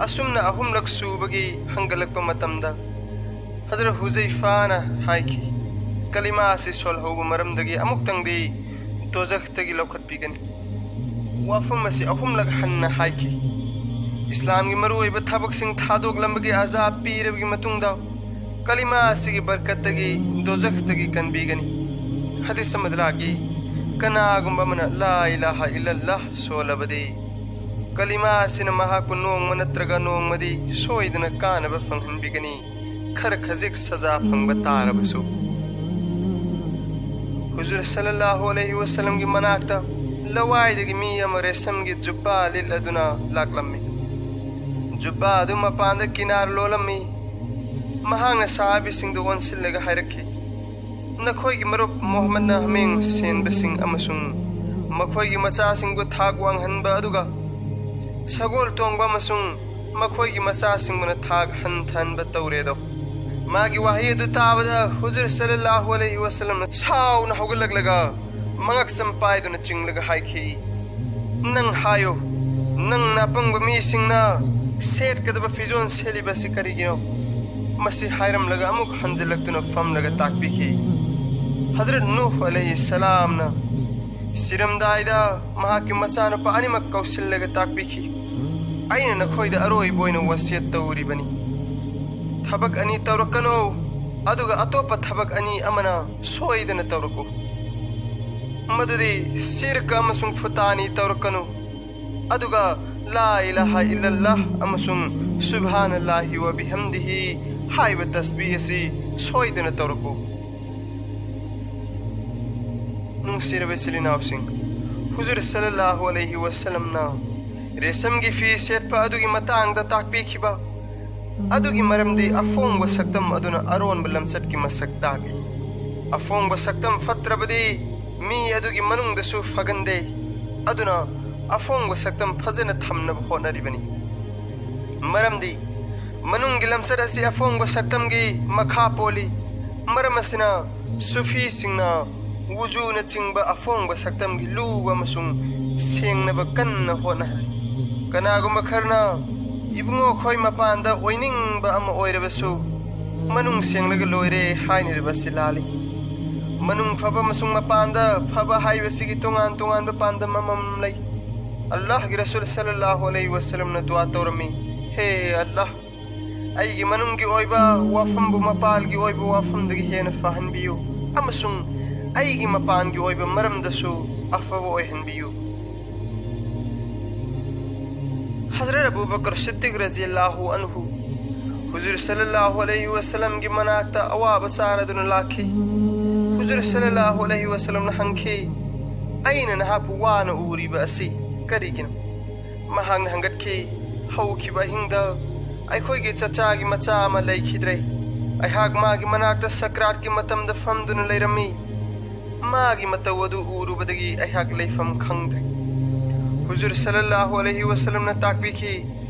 ꯑꯁꯨꯝꯅ ꯑꯍꯨꯝꯂꯛ ꯁꯨꯕꯒꯤ ꯍꯪꯒꯠꯂꯛꯄ ꯃꯇꯝꯗ ꯍꯖꯔꯠ ꯍꯨꯖꯩꯐꯥꯅ ꯍꯥꯏꯈꯤ, ꯀꯂꯤꯃꯥ ꯑꯁꯤ ꯁꯣꯜꯍꯧꯕ ꯃꯔꯝꯗꯒꯤ ꯑꯃꯨꯛꯇꯪꯗꯤ ꯗꯣꯖꯈꯇꯒꯤ ꯂꯧꯈꯠꯄꯤꯒꯅꯤ꯫ ꯋꯥꯐꯝ ꯑꯁꯤ ꯑꯍꯨꯝꯂꯛ ꯍꯟꯅ ꯍꯥꯏꯈꯤ꯫ ꯏꯁꯂꯥꯝꯒꯤ ꯃꯔꯨꯑꯣꯏꯕ ꯊꯕꯛꯁꯤꯡ ꯊꯥꯗꯣꯛꯂꯝꯕꯒꯤ ꯑꯖꯥꯕ ꯄꯤꯔꯕꯒꯤ ꯃꯇꯨꯡꯗ ꯀꯂꯤꯃꯥ ꯑꯁꯤꯒꯤ ꯕꯔꯀꯠꯇꯒꯤ ꯗꯣꯖꯈꯇꯒꯤ ꯀꯟꯕꯤꯒꯅꯤ꯫ ꯍꯗꯤꯁ ꯑꯃꯗ ꯂꯥꯛꯏ, ꯀꯅꯥꯒꯨꯝꯕ ꯑꯃꯅ ꯂꯥ ꯏꯂꯥꯍ ꯏꯜꯂꯜꯂꯥꯍ ꯁꯣꯜꯂꯕꯗꯤ, ꯀꯂꯤꯃꯥ ꯑꯁꯤꯅ ꯃꯍꯥꯛꯄꯨ ꯅꯣꯡꯃ ꯅꯠꯇ꯭ꯔꯒ ꯅꯣꯡꯃꯗꯤ ꯁꯣꯏꯗꯅ ꯀꯥꯅꯕ ꯐꯪꯍꯟꯕꯤꯒꯅꯤ꯫ ꯈꯔ ꯈꯖꯤꯛ ꯁꯖꯥ ꯐꯪꯕ ꯇꯥꯔꯕꯁꯨ꯫ ꯍꯨꯖꯨꯔ ꯁꯜꯂꯜꯂꯥꯍꯨ ꯑꯂꯩꯍꯤ ꯋꯁꯜꯂꯝꯒꯤ ꯃꯅꯥꯛꯇ ꯂꯋꯥꯏꯗꯒꯤ ꯃꯤ ꯑꯃ ꯔꯦꯁꯝꯒꯤ ꯖꯨꯕꯥ ꯂꯤꯠꯂꯗꯨꯅ ꯂꯥꯛꯂꯝꯃꯤ꯫ ꯖꯨꯕꯥ ꯑꯗꯨ ꯃꯄꯥꯟꯗ ꯀꯤꯅꯥꯔ ꯂꯣꯜꯂꯝꯃꯤ꯫ ꯃꯍꯥꯛꯅ ꯁꯍꯥꯕꯤꯁꯤꯡꯗꯨ ꯑꯣꯟꯁꯤꯜꯂꯒ ꯍꯥꯏꯔꯛꯈꯤ, "ꯅꯈꯣꯏꯒꯤ ꯃꯔꯨꯞ ꯃꯨꯍꯝꯃꯗꯅ ꯍꯥꯃꯦꯡ ꯁꯦꯟꯕꯁꯤꯡ ꯑꯃꯁꯨꯡ ꯃꯈꯣꯏꯒꯤ ꯃꯆꯥꯁꯤꯡꯕꯨ ꯊꯥꯛ ꯋꯥꯡꯍꯟꯕ, ꯑꯗꯨꯒ ꯁꯒꯣꯜ ꯇꯣꯡꯕ ꯑꯃꯁꯨꯡ ꯃꯈꯣꯏꯒꯤ ꯃꯆꯥꯁꯤꯡꯕꯨꯅ ꯊꯥꯛ ꯍꯟꯊꯍꯟꯕ ꯇꯧꯔꯦꯗꯣ?" ꯃꯥꯒꯤ ꯋꯥꯍꯩ ꯑꯗꯨ ꯇꯥꯕꯗ ꯍꯨꯖꯨꯔ ꯁꯜꯂꯜꯂꯥꯍꯨ ꯑꯂꯩꯍꯤ ꯋꯁꯜꯂꯝꯅ ꯁꯥꯎꯅ ꯍꯧꯒꯠꯂꯛꯂꯒ ꯃꯉꯛꯁꯝ ꯄꯥꯏꯗꯨꯅ ꯆꯤꯡꯂꯒ ꯍꯥꯏꯈꯤ, "ꯅꯪ ꯍꯥꯏꯌꯨ, ꯅꯪꯅ ꯑꯄꯪꯕ ꯃꯤꯁꯤꯡꯅ ꯁꯦꯠꯀꯗꯕ ꯐꯤꯖꯣꯜ ꯁꯦꯠꯂꯤꯕꯁꯤ ꯀꯔꯤꯒꯤꯅꯣ?" ꯃꯁꯤ ꯍꯥꯏꯔꯝꯂꯒ ꯑꯃꯨꯛ ꯍꯟꯖꯤꯜꯂꯛꯇꯨꯅ ꯐꯝꯂꯒ ꯇꯥꯛꯄꯤꯈꯤ꯫ ꯍꯖꯔꯠ ꯅꯨꯍ ꯑꯂꯩꯍꯤ ꯁꯂꯥꯝꯅ ꯁꯤꯔꯝꯗꯥꯏꯗ ꯃꯍꯥꯛꯀꯤ ꯃꯆꯥꯅꯨꯄꯥ ꯑꯅꯤꯃꯛ ꯀꯧꯁꯤꯜꯂꯒ ꯇꯥꯛꯄꯤꯈꯤ, "ꯑꯩꯅ ꯅꯈꯣꯏꯗ ꯑꯔꯣꯏꯕ ꯑꯣꯏꯅ ꯋꯥꯁꯤꯌꯠ ꯇꯧꯔꯤꯕꯅꯤ꯫ ꯊꯕꯛ ꯑꯅꯤ ꯇꯧꯔꯛꯀꯅꯨ, ꯑꯗꯨꯒ ꯑꯇꯣꯞꯄ ꯊꯕꯛ ꯑꯅꯤ ꯑꯃꯅ ꯁꯣꯏꯗꯅ ꯇꯧꯔꯛꯎ꯫ ꯃꯗꯨꯗꯤ ꯁꯤꯔꯀ ꯑꯃꯁꯨꯡ ꯐꯨꯇꯥꯅꯤ ꯇꯧꯔꯛꯀꯅꯨ, ꯑꯗꯨꯒ ꯂꯥ ꯏꯂꯥꯍ ꯏꯜꯂꯜꯂꯥꯍ ꯑꯃꯁꯨꯡ ꯁꯨꯕꯍꯥꯅꯜꯂꯥꯍꯤ ꯋ ꯕꯤꯍꯝꯗꯤꯍꯤ ꯍꯥꯏꯕ ꯇꯁꯕꯤꯍ ꯑꯁꯤ ꯁꯣꯏꯗꯅ ꯇꯧꯔꯛꯎ꯫" ꯅꯨꯡꯁꯤꯔꯕ ꯏꯆꯤꯜ ꯏꯅꯥꯎꯁꯤꯡ, ꯍꯨꯖꯨꯔ ꯁꯜꯂꯜꯂꯥꯍꯨ ꯑꯂꯩꯍꯤ ꯋꯁꯜꯂꯝꯅ ꯔꯦꯁꯝꯒꯤ ꯐꯤ ꯁꯦꯠꯄ ꯑꯗꯨꯒꯤ ꯃꯇꯥꯡꯗ ꯇꯥꯛꯄꯤꯈꯤꯕ ꯑꯗꯨꯒꯤ ꯃꯔꯝꯗꯤ ꯑꯐꯣꯡꯕ ꯁꯛꯇꯝ ꯑꯗꯨꯅ ꯑꯔꯣꯟꯕ ꯂꯝꯆꯠꯀꯤ ꯃꯁꯛ ꯇꯥꯛꯏ꯫ ꯑꯐꯣꯡꯕ ꯁꯛꯇꯝ ꯐꯠꯇ꯭ꯔꯕꯗꯤ ꯃꯤ ꯑꯗꯨꯒꯤ ꯃꯅꯨꯡꯗꯁꯨ ꯐꯒꯟꯗꯦ꯫ ꯑꯗꯨꯅ ꯑꯐꯣꯡꯕ ꯁꯛꯇꯝ ꯐꯖꯅ ꯊꯝꯅꯕ ꯍꯣꯠꯅꯔꯤꯕꯅꯤ꯫ ꯃꯔꯝꯗꯤ ꯃꯅꯨꯡꯒꯤ ꯂꯝꯆꯠ ꯑꯁꯤ ꯑꯐꯣꯡꯕ ꯁꯛꯇꯝꯒꯤ ꯃꯈꯥ ꯄꯣꯜꯂꯤ꯫ ꯃꯔꯝ ꯑꯁꯤꯅ ꯁꯨꯐꯤꯁꯤꯡꯅ ꯋꯨꯖꯨꯅꯆꯤꯡꯕ ꯑꯐꯣꯡꯕ ꯁꯛꯇꯝꯒꯤ ꯂꯨꯕ ꯑꯃꯁꯨꯡ ꯁꯦꯡꯅꯕ ꯀꯟꯅ ꯍꯣꯠꯅꯍꯜꯂꯤ꯫ ꯀꯅꯥꯒꯨꯝꯕ ꯈꯔꯅ, "ꯏꯕꯨꯡꯉꯣ, ꯑꯩꯈꯣꯏ ꯃꯄꯥꯟꯗ ꯑꯣꯏꯅꯤꯡꯕ ꯑꯃ ꯑꯣꯏꯔꯕꯁꯨ ꯃꯅꯨꯡ ꯁꯦꯡꯂꯒ ꯂꯣꯏꯔꯦ" ꯍꯥꯏꯅꯔꯤꯕ ꯑꯁꯤ ꯂꯥꯜꯂꯤ꯫ ꯃꯅꯨꯡ ꯐꯕ ꯑꯃꯁꯨꯡ ꯃꯄꯥꯟꯗ ꯐꯕ ꯍꯥꯏꯕꯁꯤꯒꯤ ꯇꯣꯉꯥꯟ ꯇꯣꯉꯥꯟꯕ ꯄꯥꯟꯗꯝ ꯑꯃꯃꯝ ꯂꯩ꯫ ꯑꯜꯂꯥꯍꯒꯤ ꯔꯁꯨꯜ ꯁꯜꯂꯜꯂꯥꯍꯨ ꯑꯂꯩꯍꯤ ꯋꯁꯜꯂꯝꯅ ꯗꯨꯋꯥ ꯇꯧꯔꯝꯃꯤ, "ꯍꯦ ꯑꯜꯂꯥꯍ, ꯑꯩꯒꯤ ꯃꯅꯨꯡꯒꯤ ꯑꯣꯏꯕ ꯋꯥꯐꯝꯕꯨ ꯃꯄꯥꯜꯒꯤ ꯑꯣꯏꯕ ꯋꯥꯐꯝꯗꯒꯤ ꯍꯦꯟꯅ ꯐꯍꯟꯕꯤꯌꯨ, ꯑꯃꯁꯨꯡ ꯑꯩꯒꯤ ꯃꯄꯥꯟꯒꯤ ꯑꯣꯏꯕ ꯃꯔꯝꯗꯁꯨ ꯑꯐꯕ ꯑꯣꯏꯍꯟꯕꯤꯌꯨ꯫ ꯍꯖꯔꯠ ꯑꯕꯨ ꯕꯀꯔ ꯁꯤꯗꯤꯛ ꯔꯖꯤꯌꯜꯂꯥꯍꯨ ꯑꯟꯍꯨ ꯍꯨꯖꯨꯔ ꯁꯜꯂꯜꯂꯥꯍꯨ ꯑꯂꯩꯍꯤ ꯋꯁꯜꯂꯝꯒꯤ ꯃꯅꯥꯛꯇ ꯑꯋꯥꯕ ꯆꯥꯔꯗꯨꯅ ꯂꯥꯛꯈꯤ꯫ ꯍꯨꯖꯨꯔ ꯁꯜꯂꯜꯂꯥꯍꯨ ꯑꯂꯩꯍꯤ ꯋꯁꯜꯂꯝꯅ ꯍꯪꯈꯤ, "ꯑꯩꯅ ꯅꯍꯥꯛꯄꯨ ꯋꯥꯅ ꯎꯔꯤꯕ ꯑꯁꯤ ꯀꯔꯤꯒꯤꯅꯣ?" ꯃꯍꯥꯛꯅ ꯍꯪꯒꯠꯈꯤ, "ꯍꯧꯈꯤꯕ ꯑꯍꯤꯡꯗ ꯑꯩꯈꯣꯏꯒꯤ ꯆꯆꯥꯒꯤ ꯃꯆꯥ ꯑꯃ ꯂꯩꯈꯤꯗ꯭ꯔꯦ꯫ ꯑꯩꯍꯥꯛ ꯃꯥꯒꯤ ꯃꯅꯥꯛꯇ ꯁꯀ꯭ꯔꯥꯠꯀꯤ ꯃꯇꯝꯗ ꯐꯝꯗꯨꯅ ꯂꯩꯔꯝꯃꯤ꯫ ꯃꯥꯒꯤ ꯃꯇꯧ ꯑꯗꯨ ꯎꯔꯨꯕꯗꯒꯤ ꯑꯩꯍꯥꯛ ꯂꯩꯐꯝ ꯈꯪꯗ꯭ꯔꯦ꯫" ꯍꯨꯖꯨꯔ ꯁꯜꯂꯜꯂꯥꯍꯨ ꯑꯂꯩꯍꯤ ꯋꯁꯜꯂꯝꯅ ꯇꯥꯛꯄꯤꯈꯤ,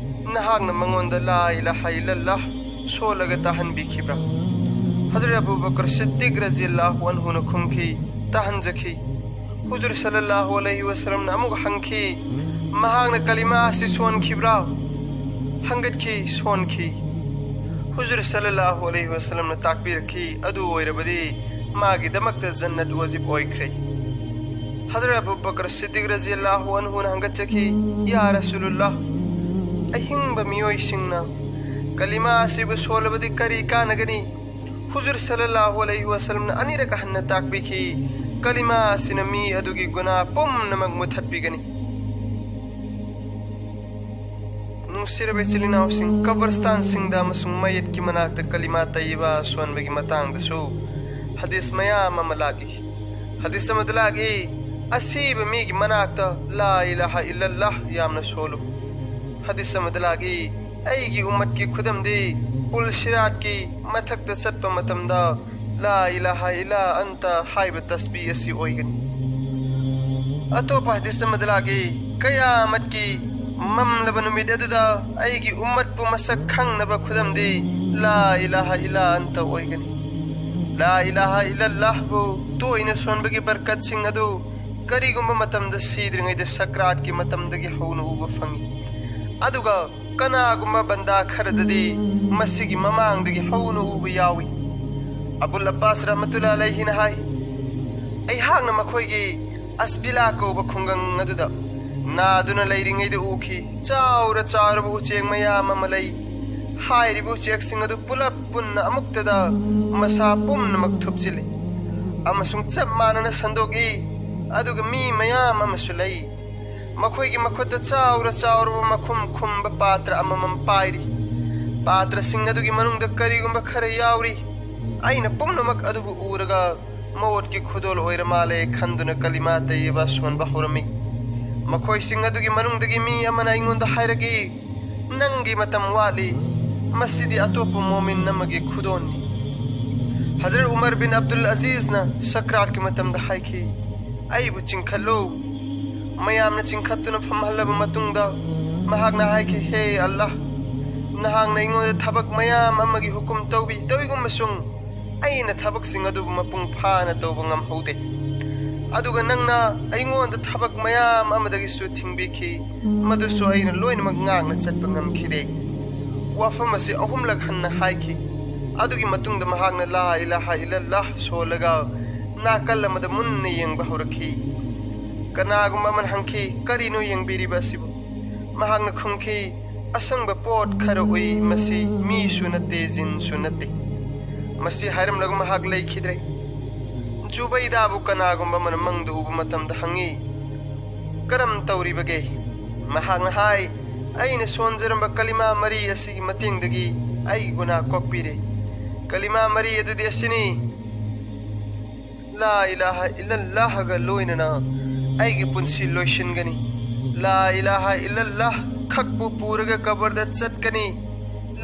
"ꯅꯍꯥꯛꯅ ꯃꯉꯣꯟꯗ ꯂꯥ ꯏꯂꯥꯍ ꯏꯜꯂꯜꯂꯥꯍ ꯁꯣꯜꯂꯒ ꯇꯥꯍꯟꯕꯤꯈꯤꯕ꯭ꯔꯥ?" ꯍꯖꯔꯠ ꯑꯕꯨ ꯕꯀꯔ ꯁꯤꯗꯤꯛ ꯔꯖꯤꯌꯜꯂꯥꯍꯨ ꯑꯟꯍꯨꯅ ꯈꯨꯝꯈꯤ, "ꯇꯥꯍꯟꯖꯈꯤ꯫" ꯍꯨꯖꯨꯔ ꯁꯜꯂꯜꯂꯥꯍꯨ ꯑꯂꯩꯍꯤ ꯋꯁꯜꯂꯝꯅ ꯑꯃꯨꯛ ꯍꯪꯈꯤ, "ꯃꯍꯥꯛꯅ ꯀꯂꯤꯃꯥ ꯑꯁꯤ ꯁꯣꯟꯈꯤꯕ꯭ꯔꯥ?" ꯍꯪꯒꯠꯈꯤ, "ꯁꯣꯟꯈꯤ꯫" ꯍꯨꯖꯨꯔ ꯁꯜꯂꯜꯂꯥꯍꯨ ꯑꯂꯩꯍꯤ ꯋꯁꯜꯂꯝꯅ ꯇꯥꯛꯄꯤꯔꯛꯈꯤ, "ꯑꯗꯨ ꯑꯣꯏꯔꯕꯗꯤ ꯃꯥꯒꯤꯗꯃꯛꯇ ꯖꯟꯅꯠ ꯋꯥꯖꯤꯕ ꯑꯣꯏꯈ꯭ꯔꯦ꯫" ꯍꯖꯔꯠ ꯑꯕꯨ ꯕꯀꯔ ꯁꯤꯗꯤꯛ ꯔꯖꯤꯌꯜꯂꯥꯍꯨ ꯑꯟꯍꯨꯅ ꯍꯪꯒꯠꯆꯈꯤ, "ꯌꯥ ꯔꯁꯨꯂꯨꯜꯂꯥꯍ, ꯑꯍꯤꯡꯕ ꯃꯤꯑꯣꯏꯁꯤꯡꯅ ꯀꯂꯤꯃꯥ ꯑꯁꯤꯕꯨ ꯁꯣꯜꯂꯕꯗꯤ ꯀꯔꯤ ꯀꯥꯟꯅꯒꯅꯤ?" ꯍꯨꯖꯨꯔ ꯁꯜꯂꯜꯂꯥꯍꯨ ꯑꯂꯩꯍꯤ ꯋꯁꯜꯂꯝꯅ ꯑꯅꯤꯔꯛ ꯍꯟꯅ ꯇꯥꯛꯄꯤꯈꯤ, "ꯀꯂꯤꯃꯥ ꯑꯁꯤꯅ ꯃꯤ ꯑꯗꯨꯒꯤ ꯒꯨꯅꯥ ꯄꯨꯝꯅꯃꯛ ꯃꯨꯊꯠꯄꯤꯒꯅꯤ꯫" ꯅꯨꯡꯁꯤꯔꯕ ꯏꯆꯤꯜ ꯏꯅꯥꯎꯁꯤꯡ, ꯀꯕꯔꯁꯇꯥꯟꯁꯤꯡꯗ ꯑꯃꯁꯨꯡ ꯃꯌꯦꯠꯀꯤ ꯃꯅꯥꯛꯇ ꯀꯂꯤꯃꯥ ꯇꯌꯤꯕꯥ ꯁꯣꯟꯕꯒꯤ ꯃꯇꯥꯡꯗꯁꯨ ꯍꯗꯤꯁ ꯃꯌꯥꯝ ꯑꯃ ꯂꯥꯛꯏ꯫ ꯍꯗꯤꯁ ꯑꯃꯗ ꯂꯥꯛꯏ, "ꯑꯁꯤꯕ ꯃꯤꯒꯤ ꯃꯅꯥꯛꯇ ꯂꯥ ꯏꯂꯥꯍ ꯏꯜꯂꯜꯂꯥꯍ ꯌꯥꯝꯅ ꯁꯣꯜꯂꯨ꯫" ꯍꯗꯤꯁ ꯑꯃꯗ ꯂꯥꯛꯏ, "ꯑꯩꯒꯤ ꯎꯝꯃꯠꯀꯤ ꯈꯨꯗꯝꯗꯤ ꯄꯨꯜ ꯁꯤꯔꯥꯠꯀꯤ ꯃꯊꯛꯇ ꯆꯠꯄ ꯃꯇꯝꯗ ꯂꯥ ꯏꯂꯥꯍ ꯏꯜꯂꯥ ꯑꯟꯇ ꯍꯥꯏꯕ ꯇꯁꯕꯤ ꯑꯁꯤ ꯑꯣꯏꯒꯅꯤ꯫" ꯑꯇꯣꯞꯄ ꯍꯗꯤꯁ ꯑꯃꯗ ꯂꯥꯛꯏ, "ꯀꯌꯥꯃꯠꯀꯤ ꯃꯝꯂꯕ ꯅꯨꯃꯤꯠ ꯑꯗꯨꯗ ꯑꯩꯒꯤ ꯎꯝꯃꯠꯄꯨ ꯃꯁꯛ ꯈꯪꯅꯕ ꯈꯨꯗꯝꯗꯤ ꯂꯥ ꯏꯂꯥꯍ ꯏꯜꯂꯥ ꯑꯟꯇ ꯑꯣꯏꯒꯅꯤ꯫" ꯂꯥ ꯏꯂꯥꯍ ꯏꯜꯂꯜꯂꯥꯍꯕꯨ ꯇꯣꯏꯅ ꯁꯣꯟꯕꯒꯤ ꯕꯔꯀꯠꯁꯤꯡ ꯑꯗꯨ ꯀꯔꯤꯒꯨꯝꯕ ꯃꯇꯝꯗ ꯁꯤꯗ꯭ꯔꯤꯉꯩꯗ ꯁꯀ꯭ꯔꯥꯠꯀꯤ ꯃꯇꯝꯗꯒꯤ ꯍꯧꯅ ꯎꯕ ꯐꯪꯏ꯫ ꯑꯗꯨꯒ ꯀꯅꯥꯒꯨꯝꯕ ꯕꯟꯗꯥ ꯈꯔꯗꯗꯤ ꯃꯁꯤꯒꯤ ꯃꯃꯥꯡꯗꯒꯤ ꯍꯧꯅ ꯎꯕ ꯌꯥꯎꯏ꯫ ꯑꯕꯨꯜ ꯑब्ꯕꯥꯁ ꯔꯍꯃꯇꯨꯜꯂꯥ ꯑꯂꯩꯍꯤꯅ ꯍꯥꯏ, "ꯑꯩꯍꯥꯛꯅ ꯃꯈꯣꯏꯒꯤ ꯑꯁꯕꯤꯂꯥ ꯀꯧꯕ ꯈꯨꯡꯒꯪ ꯑꯗꯨꯗ ꯅꯥꯗꯨꯅ ꯂꯩꯔꯤꯉꯩꯗ ꯎꯈꯤ꯫ ꯆꯥꯎꯔ ꯆꯥꯎꯔꯕ ꯎꯆꯦꯛ ꯃꯌꯥꯝ ꯑꯃ ꯂꯩ꯫ ꯍꯥꯏꯔꯤꯕ ꯎꯆꯦꯛꯁꯤꯡ ꯑꯗꯨ ꯄꯨꯂꯞ ꯄꯨꯟꯅ ꯑꯃꯨꯛꯇꯗ ꯃꯁꯥ ꯄꯨꯝꯅꯃꯛ ꯊꯨꯞꯆꯤꯜꯂꯤ꯫ ꯑꯃꯁꯨꯡ ꯆꯞ ꯃꯥꯟꯅꯅ ꯁꯟꯗꯣꯛꯏ꯫ ꯑꯗꯨꯒ ꯃꯤ ꯃꯌꯥꯝ ꯑꯃꯁꯨ ꯂꯩ, ꯃꯈꯣꯏꯒꯤ ꯃꯈꯨꯠꯇ ꯆꯥꯎꯔ ꯆꯥꯎꯔꯕ ꯃꯈꯨꯝ ꯈꯨꯝꯕ ꯄꯥꯇ꯭ꯔ ꯑꯃꯃꯝ ꯄꯥꯏꯔꯤ꯫ ꯄꯥꯇ꯭ꯔꯁꯤꯡ ꯑꯗꯨꯒꯤ ꯃꯅꯨꯡꯗ ꯀꯔꯤꯒꯨꯝꯕ ꯈꯔ ꯌꯥꯎꯔꯤ꯫ ꯑꯩꯅ ꯄꯨꯝꯅꯃꯛ ꯑꯗꯨꯕꯨ ꯎꯔꯒ ꯃꯣꯠꯀꯤ ꯈꯨꯗꯣꯜ ꯑꯣꯏꯔ ꯃꯥꯜꯂꯦ ꯈꯟꯗꯨꯅ ꯀꯂꯤꯃꯥ ꯇꯩꯌꯕ ꯁꯣꯟꯕ ꯍꯧꯔꯝꯃꯤ꯫ ꯃꯈꯣꯏꯁꯤꯡ ꯑꯗꯨꯒꯤ ꯃꯅꯨꯡꯗꯒꯤ ꯃꯤ ꯑꯃꯅ ꯑꯩꯉꯣꯟꯗ ꯍꯥꯏꯔꯛꯏ, "ꯅꯪꯒꯤ ꯃꯇꯝ ꯋꯥꯠꯂꯤ, ꯃꯁꯤꯗꯤ ꯑꯇꯣꯞꯄ ꯃꯣꯃꯤꯟ ꯑꯃꯒꯤ ꯈꯨꯗꯣꯜꯅꯤ꯫" ꯍꯖꯔꯠ ꯎꯃꯔ ꯕꯤꯟ ꯑꯕꯗꯨꯜ ꯑꯖꯤꯖꯅ ꯁꯀ꯭ꯔꯥꯠꯀꯤ ꯃꯇꯝꯗ ꯍꯥꯏꯈꯤ, "ꯑꯩꯕꯨ ꯆꯤꯡꯈꯠꯂꯨ꯫" ꯃꯌꯥꯝꯅ ꯆꯤꯡꯈꯠꯇꯨꯅ ꯐꯝꯍꯜꯂꯕ ꯃꯇꯨꯡꯗ ꯃꯍꯥꯛꯅ ꯍꯥꯏꯈꯤ, "ꯍꯦ ꯑꯜꯂꯥꯍ, ꯅꯍꯥꯛꯅ ꯑꯩꯉꯣꯟꯗ ꯊꯕꯛ ꯃꯌꯥꯝ ꯑꯃꯒꯤ ꯍꯨꯀꯨꯝ ꯇꯧꯕꯤ, ꯇꯧꯏꯒꯨꯝꯕꯁꯨꯡ ꯑꯩꯅ ꯊꯕꯛꯁꯤꯡ ꯑꯗꯨꯕꯨ ꯃꯄꯨꯡ ꯐꯥꯅ ꯇꯧꯕ ꯉꯝꯍꯧꯗꯦ꯫ ꯑꯗꯨꯒ ꯅꯪꯅ ꯑꯩꯉꯣꯟꯗ ꯊꯕꯛ ꯃꯌꯥꯝ ꯑꯃꯗꯒꯤꯁꯨ ꯊꯤꯡꯕꯤꯈꯤ, ꯃꯗꯨꯁꯨ ꯑꯩꯅ ꯂꯣꯏꯅꯃꯛ ꯉꯥꯛꯅ ꯆꯠꯄ ꯉꯝꯈꯤꯗꯦ꯫" ꯋꯥꯐꯝ ꯑꯁꯤ ꯑꯍꯨꯝꯂꯛ ꯍꯟꯅ ꯍꯥꯏꯈꯤ꯫ ꯑꯗꯨꯒꯤ ꯃꯇꯨꯡꯗ ꯃꯍꯥꯛꯅ "ꯂꯥ ꯏꯂꯥꯍ ꯏꯜꯂꯜꯂꯥꯍ" ꯁꯣꯜꯂꯒ ꯅꯥꯀꯜ ꯑꯃꯗ ꯃꯨꯟꯅ ꯌꯦꯡꯕ ꯍꯧꯔꯛꯈꯤ꯫ ꯀꯅꯥꯒꯨꯝꯕ ꯑꯃꯅ ꯍꯪꯈꯤ, "ꯀꯔꯤꯅꯣ ꯌꯦꯡꯕꯤꯔꯤꯕ ꯑꯁꯤꯕꯨ?" ꯃꯍꯥꯛꯅ ꯈꯨꯝꯈꯤ, "ꯑꯁꯪꯕ ꯄꯣꯠ ꯈꯔ ꯎꯏ, ꯃꯁꯤ ꯃꯤꯁꯨ ꯅꯠꯇꯦ, ꯖꯤꯟꯁꯨ ꯅꯠꯇꯦ꯫" ꯃꯁꯤ ꯍꯥꯏꯔꯝꯂꯒ ꯃꯍꯥꯛ ꯂꯩꯈꯤꯗ꯭ꯔꯦ꯫ ꯖꯨꯕꯩꯗꯥꯕꯨ ꯀꯅꯥꯒꯨꯝꯕ ꯑꯃꯅ ꯃꯪꯗ ꯎꯕ ꯃꯇꯝꯗ ꯍꯪꯉꯤ, "ꯀꯔꯝ ꯇꯧꯔꯤꯕꯒꯦ?" ꯃꯍꯥꯛꯅ ꯍꯥꯏ, "ꯑꯩꯅ ꯁꯣꯟꯖꯔꯝꯕ ꯀꯂꯤꯃꯥ ꯃꯔꯤ ꯑꯁꯤꯒꯤ ꯃꯇꯦꯡꯗꯒꯤ ꯑꯩꯒꯤ ꯒꯨꯅꯥ ꯀꯣꯛꯄꯤꯔꯦ꯫ ꯀꯂꯤꯃꯥ ꯃꯔꯤ ꯑꯗꯨꯗꯤ ꯑꯁꯤꯅꯤ: ꯂꯥ ꯏꯂꯥꯍ ꯏꯜꯂꯜꯂꯥꯍꯒ ꯂꯣꯏꯅꯅ ꯑꯩꯒꯤ ꯄꯨꯟꯁꯤ ꯂꯣꯏꯁꯤꯟꯒꯅꯤ꯫ ꯂꯥ ꯏꯂꯥꯍ ꯏꯜꯂꯜꯂꯥꯍ ꯈꯛꯄꯨ ꯄꯨꯔꯒ ꯀꯕꯔꯗ ꯆꯠꯀꯅꯤ꯫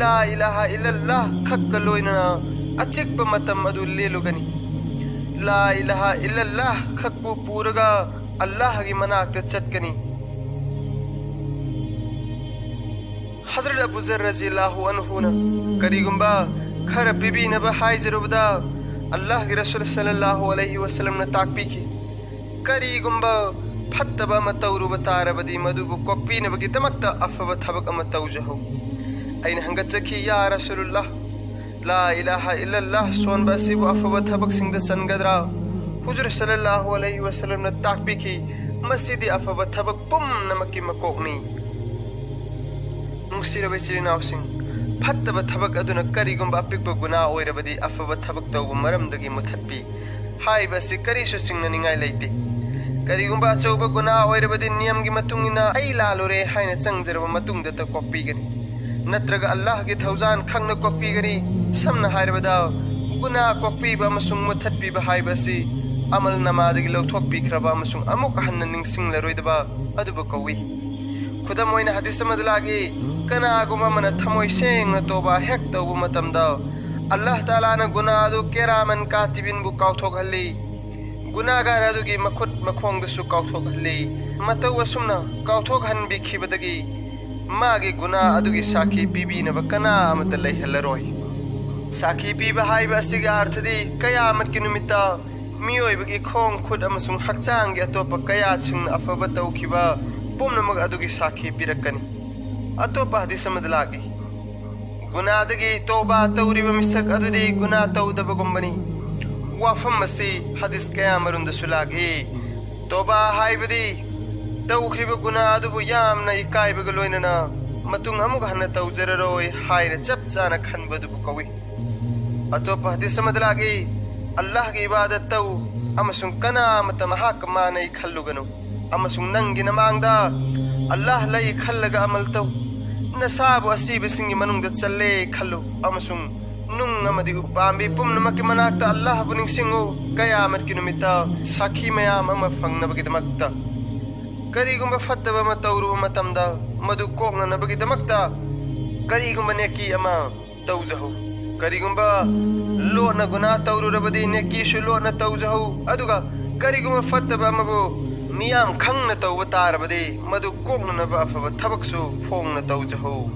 ꯂꯥ ꯏꯂꯥꯍ ꯏꯜꯂꯜꯂꯥꯍ ꯈꯛꯀ ꯂꯣꯏꯅꯅ ꯑꯆꯤꯛꯄ ꯃꯇꯝ ꯑꯗꯨ ꯂꯦꯜꯂꯨꯒꯅꯤ꯫ ꯂꯥ ꯏꯂꯥꯍ ꯏꯜꯂꯜꯂꯥꯍ ꯈꯛꯄꯨ ꯄꯨꯔꯒ ꯑꯜꯂꯥꯍꯒꯤ ꯃꯅꯥꯛꯇ ꯆꯠꯀꯅꯤ꯫" ꯍꯖꯔꯠ ꯑꯕꯨ ꯖꯔ ꯔꯖꯤꯌꯜꯂꯥꯍꯨ ꯑꯟꯍꯨꯅ ꯀꯔꯤꯒꯨꯝꯕ ꯈꯔ ꯄꯤꯕꯤꯅꯕ ꯍꯥꯏꯖꯔꯨꯕꯗ, ꯑꯜꯂꯥꯍꯒꯤ ꯔꯁꯨꯜ ꯁꯜꯂꯜꯂꯥꯍꯨ ꯑꯂꯩꯍꯤ ꯋꯁꯜꯂꯝꯅ ꯇꯥꯛꯄꯤꯈꯤ, "ꯀꯔꯤꯒꯨꯝꯕ ꯐꯠꯇꯕ ꯑꯃ ꯇꯧꯔꯨꯕ ꯇꯥꯔꯕꯗꯤ, ꯃꯗꯨꯕꯨ ꯀꯣꯛꯄꯤꯅꯕꯒꯤꯗꯃꯛꯇ ꯑꯐꯕ ꯊꯕꯛ ꯑꯃ ꯇꯧꯖꯍꯧ꯫" ꯑꯩꯅ ꯍꯪꯒꯠꯆꯈꯤ, "ꯌꯥ ꯔꯁꯨꯂꯨꯜꯂꯥꯍ, ꯂꯥ ꯏꯂꯥꯍ ꯏꯜꯂꯜꯂꯥꯍ ꯁꯣꯟꯕ ꯑꯁꯤꯕꯨ ꯑꯐꯕ ꯊꯕꯛꯁꯤꯡꯗ ꯆꯟꯒꯗ꯭ꯔꯥ?" ꯍꯨꯖꯨꯔ ꯁꯜꯂꯜꯂꯥꯍꯨ ꯑꯂꯩꯍꯤ ꯋꯁꯜꯂꯝꯅ ꯇꯥꯛꯄꯤꯈꯤ, "ꯃꯁꯤꯗꯤ ꯑꯐꯕ ꯊꯕꯛ ꯄꯨꯝꯅꯃꯛꯀꯤ ꯃꯀꯣꯛꯅꯤ꯫" ꯅꯨꯡꯁꯤꯔꯕ ꯏꯆꯤꯜ ꯏꯅꯥꯎꯁꯤꯡ, ꯐꯠꯇꯕ ꯊꯕꯛ ꯑꯗꯨꯅ ꯀꯔꯤꯒꯨꯝꯕ ꯑꯄꯤꯛꯄ ꯒꯨꯅꯥ ꯑꯣꯏꯔꯕꯗꯤ, ꯑꯐꯕ ꯊꯕꯛ ꯇꯧꯕ ꯃꯔꯝꯗꯒꯤ ꯃꯨꯊꯠꯄꯤ꯫ ꯍꯥꯏꯕ ꯑꯁꯤ ꯀꯔꯤꯁꯨ ꯆꯤꯡꯅꯅꯤꯡꯉꯥꯏ ꯂꯩꯇꯦ꯫ ꯀꯔꯤꯒꯨꯝꯕ ꯑꯆꯧꯕ ꯒꯨꯅꯥ ꯑꯣꯏꯔꯕꯗꯤ ꯅꯤꯌꯝꯒꯤ ꯃꯇꯨꯡ ꯏꯟꯅ ꯑꯩ ꯂꯥꯜꯂꯨꯔꯦ ꯍꯥꯏꯅ ꯆꯪꯖꯔꯕ ꯃꯇꯨꯡꯗꯇ ꯀꯣꯛꯄꯤꯒꯅꯤ꯫ ꯅꯠꯇ꯭ꯔꯒ ꯑꯜꯂꯥꯍꯒꯤ ꯊꯧꯖꯥꯟ ꯈꯪꯅ ꯀꯣꯛꯄꯤꯒꯅꯤ꯫ ꯁꯝꯅ ꯍꯥꯏꯔꯕꯗ, ꯒꯨꯅꯥ ꯀꯣꯛꯄꯤꯕ ꯑꯃꯁꯨꯡ ꯃꯨꯠꯊꯠꯄꯤꯕ ꯍꯥꯏꯕ ꯑꯁꯤ ꯑꯃꯜ ꯅꯃꯥꯗꯒꯤ ꯂꯧꯊꯣꯛꯄꯤꯈ꯭ꯔꯕ ꯑꯃꯁꯨꯡ ꯑꯃꯨꯛ ꯍꯟꯅ ꯅꯤꯡꯁꯤꯡꯂꯔꯣꯏꯗꯕ ꯑꯗꯨꯕꯨ ꯀꯧꯏ꯫ ꯈꯨꯗꯝ ꯑꯣꯏꯅ ꯍꯗꯤꯁ ꯑꯃꯗ ꯂꯥꯛꯏ, ꯀꯅꯥꯒꯨꯝꯕ ꯑꯃꯅ ꯊꯃꯣꯏ ꯁꯦꯡꯅ ꯇꯣꯕꯥ ꯍꯦꯛ ꯇꯧꯕ ꯃꯇꯝꯗ ꯑꯜꯂꯥꯍ ꯇꯥꯂꯥꯅ ꯒꯨꯅꯥ ꯑꯗꯨ ꯀꯦꯔꯥꯃꯟ ꯀꯥꯇꯤꯕꯤꯟꯕꯨ ꯀꯥꯎꯊꯣꯛꯍꯜꯂꯤ꯫ ꯒꯨꯅꯥꯒꯥꯔ ꯑꯗꯨꯒꯤ ꯃꯈꯨꯠ ꯃꯈꯣꯡꯗꯁꯨ ꯀꯥꯎꯊꯣꯛꯍꯜꯂꯤ꯫ ꯃꯇꯧ ꯑꯁꯨꯝꯅ ꯀꯥꯎꯊꯣꯛꯍꯟꯕꯤꯈꯤꯕꯗꯒꯤ ꯃꯥꯒꯤ ꯒꯨꯅꯥ ꯑꯗꯨꯒꯤ ꯁꯥꯈꯤ ꯄꯤꯕꯤꯅꯕ ꯀꯅꯥ ꯑꯃꯠꯇ ꯂꯩꯍꯜꯂꯔꯣꯏ꯫ ꯁꯥꯈꯤ ꯄꯤꯕ ꯍꯥꯏꯕ ꯑꯁꯤꯒꯤ ꯑꯥꯔꯊꯗꯤ ꯀꯌꯥꯃꯠꯀꯤ ꯅꯨꯃꯤꯠꯇ ꯃꯤꯑꯣꯏꯕꯒꯤ ꯈꯣꯡ ꯈꯨꯠ ꯑꯃꯁꯨꯡ ꯍꯛꯆꯥꯡꯒꯤ ꯑꯇꯣꯞꯄ ꯀꯌꯥꯁꯤꯡꯅ ꯑꯐꯕ ꯇꯧꯈꯤꯕ ꯄꯨꯝꯅꯃꯛ ꯑꯗꯨꯒꯤ ꯁꯥꯈꯤ ꯄꯤꯔꯛꯀꯅꯤ꯫ ꯑꯇꯣꯞꯄ ꯍꯗꯤꯁ ꯑꯃꯗ ꯂꯥꯛꯏ, ꯒꯨꯅꯥꯗꯒꯤ ꯇꯧꯕꯥ ꯇꯧꯔꯤꯕ ꯃꯤꯁꯛ ꯑꯗꯨꯗꯤ ꯒꯨꯅꯥ ꯇꯧꯗꯕꯒꯨꯝꯕꯅꯤ꯫ ꯋꯥꯐꯝ ꯑꯁꯤ ꯍꯗꯤꯁ ꯀꯌꯥ ꯃꯔꯨꯝꯗꯁꯨ ꯂꯥꯛꯏ꯫ ꯇꯧꯕꯥ ꯍꯥꯏꯕꯗꯤ ꯇꯧꯈ꯭ꯔꯤꯕ ꯒꯨꯅꯥ ꯑꯗꯨꯕꯨ ꯌꯥꯝꯅ ꯏꯀꯥꯏꯕꯒ ꯂꯣꯏꯅꯅ ꯃꯇꯨꯡ ꯑꯃꯨꯛ ꯍꯟꯅ ꯇꯧꯖꯔꯔꯣꯏ ꯍꯥꯏꯅ ꯆꯞ ꯆꯥꯅ ꯈꯟꯕ ꯑꯗꯨꯕꯨ ꯀꯧꯏ꯫ ꯑꯇꯣꯞꯄ ꯍꯗꯤꯁ ꯑꯃꯗ ꯂꯥꯛꯏ, ꯑꯜꯂꯥꯍꯒꯤ ꯏꯕꯥꯗꯠ ꯇꯧ ꯑꯃꯁꯨꯡ ꯀꯅꯥ ꯑꯃꯠꯇ ꯃꯍꯥꯛꯀ ꯃꯥꯟꯅꯩ ꯈꯜꯂꯨꯒꯅꯨ꯫ ꯑꯃꯁꯨꯡ ꯅꯪꯒꯤ ꯅꯃꯥꯡꯗ ꯑꯜꯂꯥꯍ ꯂꯩ ꯈꯜꯂꯒ ꯑꯃꯜ ꯇꯧ꯫ ꯅꯁꯥꯕꯨ ꯑꯁꯤꯕꯁꯤꯡꯒꯤ ꯃꯅꯨꯡꯗ ꯆꯜꯂꯦ ꯈꯜꯂꯨ ꯑꯃꯁꯨꯡ ꯅꯨꯡ ꯑꯃꯗꯤ ꯎꯄꯥꯝꯕꯤ ꯄꯨꯝꯅꯃꯛꯀꯤ ꯃꯅꯥꯛꯇ ꯑꯜꯂꯥꯍꯕꯨ ꯅꯤꯡꯁꯤꯡꯉꯨ꯫ ꯀꯌꯥꯃꯠꯀꯤ ꯅꯨꯃꯤꯠꯇ ꯁꯥꯈꯤ ꯃꯌꯥꯝ ꯑꯃ ꯐꯪꯅꯕꯒꯤꯗꯃꯛꯇ꯫ ꯀꯔꯤꯒꯨꯝꯕ ꯐꯠꯇꯕ ꯑꯃ ꯇꯧꯔꯨꯕ ꯃꯇꯝꯗ ꯃꯗꯨ ꯀꯣꯛꯅꯅꯕꯒꯤꯗꯃꯛꯇ ꯀꯔꯤꯒꯨꯝꯕ ꯅꯦꯀꯤ ꯑꯃ ꯇꯧꯖꯍꯧ꯫ ꯀꯔꯤꯒꯨꯝꯕ ꯂꯣꯠꯅ ꯒꯨꯅꯥ ꯇꯧꯔꯨꯔꯕꯗꯤ ꯅꯦꯀꯤꯁꯨ ꯂꯣꯠꯅ ꯇꯧꯖꯍꯧ꯫ ꯑꯗꯨꯒ ꯀꯔꯤꯒꯨꯝꯕ ꯐꯠꯇꯕ ꯑꯃꯕꯨ ꯃꯤꯌꯥꯝ ꯈꯪꯅ ꯇꯧꯕ ꯇꯥꯔꯕꯗꯤ ꯃꯗꯨ ꯀꯣꯛꯅꯅꯕ ꯑꯐꯕ ꯊꯕꯛꯁꯨ ꯐꯣꯡꯅ ꯇꯧꯖꯍꯧ꯫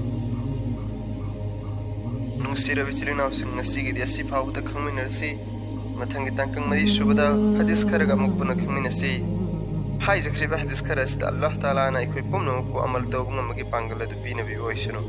ꯅꯨꯡꯁꯤꯔꯕ ꯏꯆꯤꯜ ꯏꯅꯥꯎꯁꯤꯡ, ꯉꯁꯤꯒꯤꯗꯤ ꯑꯁꯤ ꯐꯥꯎꯕꯗ ꯈꯪꯃꯤꯟꯅꯔꯁꯤ꯫ ꯃꯊꯪꯒꯤ ꯇꯥꯡꯀꯛ ꯃꯔꯤ ꯁꯨꯕꯗ ꯍꯗꯤꯁ ꯈꯔꯒ ꯑꯃꯨꯛ ꯄꯨꯟꯅ ꯈꯪꯃꯤꯟꯅꯁꯤ꯫ ꯍꯥꯏꯖꯈ꯭ꯔꯤꯕ ꯍꯗꯤꯁ ꯈꯔ ꯑꯁꯤꯗ ꯑꯜꯂꯥꯍ ꯇꯥꯂꯥꯅ ꯑꯩꯈꯣꯏ ꯄꯨꯝꯅꯃꯛꯄꯨ ꯑꯃꯜ ꯇꯧꯕ ꯉꯝꯕꯒꯤ ꯄꯥꯡꯒꯜ ꯑꯗꯨ ꯄꯤꯅꯕꯤꯕ ꯑꯣꯏꯁꯅꯨ꯫